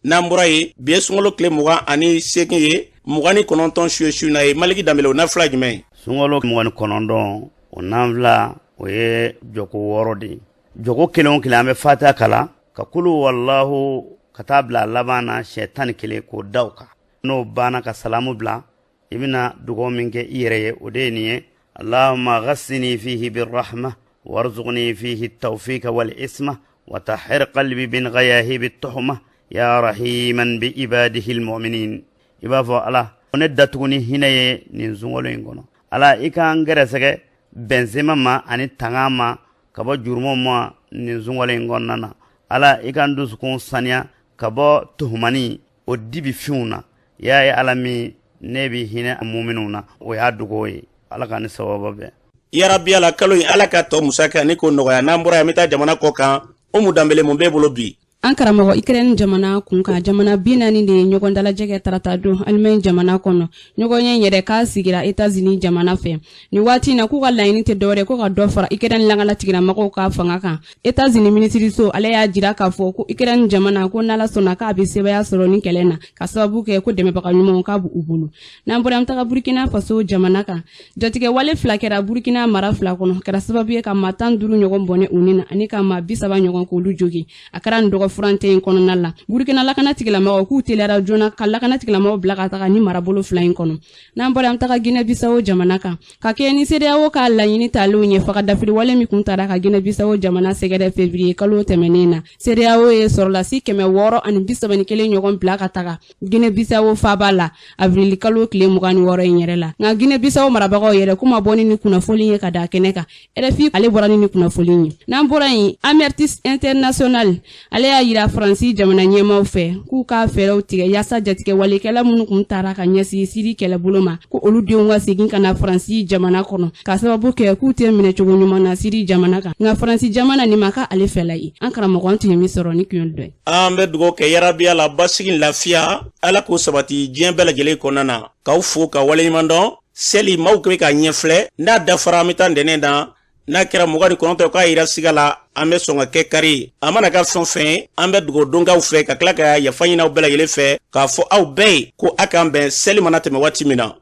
N'an bɔra yen, bi ye sunkalo tile 28 ye, 29 su ye su na ye. Maliki Danbele, o nafila jumɛn ye? Sunkalo 29, o nafila, o ye jɔko 6 de ye. Jɔko kelen o kelen, an bɛ fatiha kalan ka kulu walahu ka taa bila a laban na siɲɛ 11, k'o da o kan. N'o banna, ka salamu bila, i bɛna dugawu min kɛ i yɛrɛ ye, o de ye nin ye: Allahumma ghassini fihi birrahma warzuqni fihi tawfika wal isma wa tahhir qalbi bin ghayahibi tuhma ya rahiman bi ibadihi almu'minin. I b'a fɔ ala, ne datugu ni hinɛ ye nin sunkalo in kɔnɔ. Ala, i k'an gɛrɛsɛgɛ bɛnsema ma ani tanga ma ka bɔ jurumu ma nin sunkalo in kɔnɔna na. Ala, i k'an dusukun saniya ka bɔ tuhumani o dibi finw na. Y'a ye ala min ne bɛ hinɛ muminw na, o y'a dugawu ye. Ala ka ni sababa bɛn. Yarabi ala, kalo in ala ka tɔ musaka ni k'o nɔgɔya. N'an bɔra yan, an bɛ taa jamana kɔ kan. Umu Danbele, mun b'e bolo bi? An karamɔgɔ, Ukraine jamana kun kan, jamana 40 de ye ɲɔgɔn dalajɛ kɛ tarata don Allemagne jamana kɔnɔ. Ɲɔgɔnye yɛrɛ k'a sigira États-Unis jamana fɛ nin waati in na, k'u ka laɲini tɛ dɔwɛrɛ ko ka dɔ fara Ukraine lakana tigilamɔgɔw ka fanga kan. États-Unis minisiriso ale y'a jira k'a fɔ ko Ukraine jamana, ko n'Ala sɔnna, k'a bɛ sebaya sɔrɔ ni kɛlɛ na, ka sababu kɛ ko dɛmɛbaga ɲumanw k'a b'u bolo. N'an bɔra, an taga Burkina Faso jamana kan. Jatigɛ wale fila kɛra Burkina mara fila kɔnɔ, kɛra sababu ye ka maa 15 ɲɔgɔn bɔnɛ u ni na, ani ka maa 30 ɲɔgɔn k'olu jogi. A kɛra nin dɔgɔ furancɛ in kɔnɔna la. Burukina lakana tigilamɔgɔw k'u teliyara joona ka lakana tigilamɔgɔw bila ka taga ni marabolo fila in kɔnɔ. N'an bɔra, an taga Guinée Bissau jamana kan. Ka kɛɲɛ ni CEDEAO ka laɲini talenw ye, faga dafiri wale min kun tara ka Guinée Bissau jamana sɛgɛrɛ février kalo tɛmɛnen na, CEDEAO ye sɔrɔlasi 631 ɲɔgɔn bila ka taga Guinée Bissau faaba la avril kalo tile 26 in yɛrɛ la. Nka Guinée Bissau marabagaw yɛrɛ k'u ma bɔ ni kunnafoni ye ka da kɛnɛ kan. RFI ale bɔra ni kunnafoni ye. N'an bɔra yen, Amnesty International ale y'a yira Faransi jamana ɲɛmaw fɛ k'u ka fɛɛrɛw tigɛ yaasa jatigɛ walekɛla minnu kun taara ka ɲɛsin Siri kɛlɛbolo ma, ko olu denw ka segin ka na Faransi jamana kɔnɔ, ka sababu kɛ k'u tɛ minɛcogo ɲuman na Siri jamana kan. Nka Faransi jamana nin ma ka ale fɛla ye. An karamɔgɔ, an tun ye min sɔrɔ ni kun dɔ ye. An bɛ dugawu kɛ yarabi la, basigi, lafiya, Ala k'o sabati diɲɛ bɛɛ lajɛlen kɔnɔna na. K'aw fo ka waleɲuman dɔn. Seli maaw bɛ ka ɲɛ filɛ, n'a dafara, an bɛ taa ntɛnɛn na. N'a kɛra 29, k'a yira siga la, an bɛ sɔn ka kɛ kari. A mana kɛ fɛn fɛn ye, an bɛ dugawu donkaw fɛ, ka tila ka yafa ɲini aw bɛɛ lajɛlen fɛ, k'a fɔ aw bɛɛ ye ko a k'an bɛn seli mana tɛmɛ waati min na.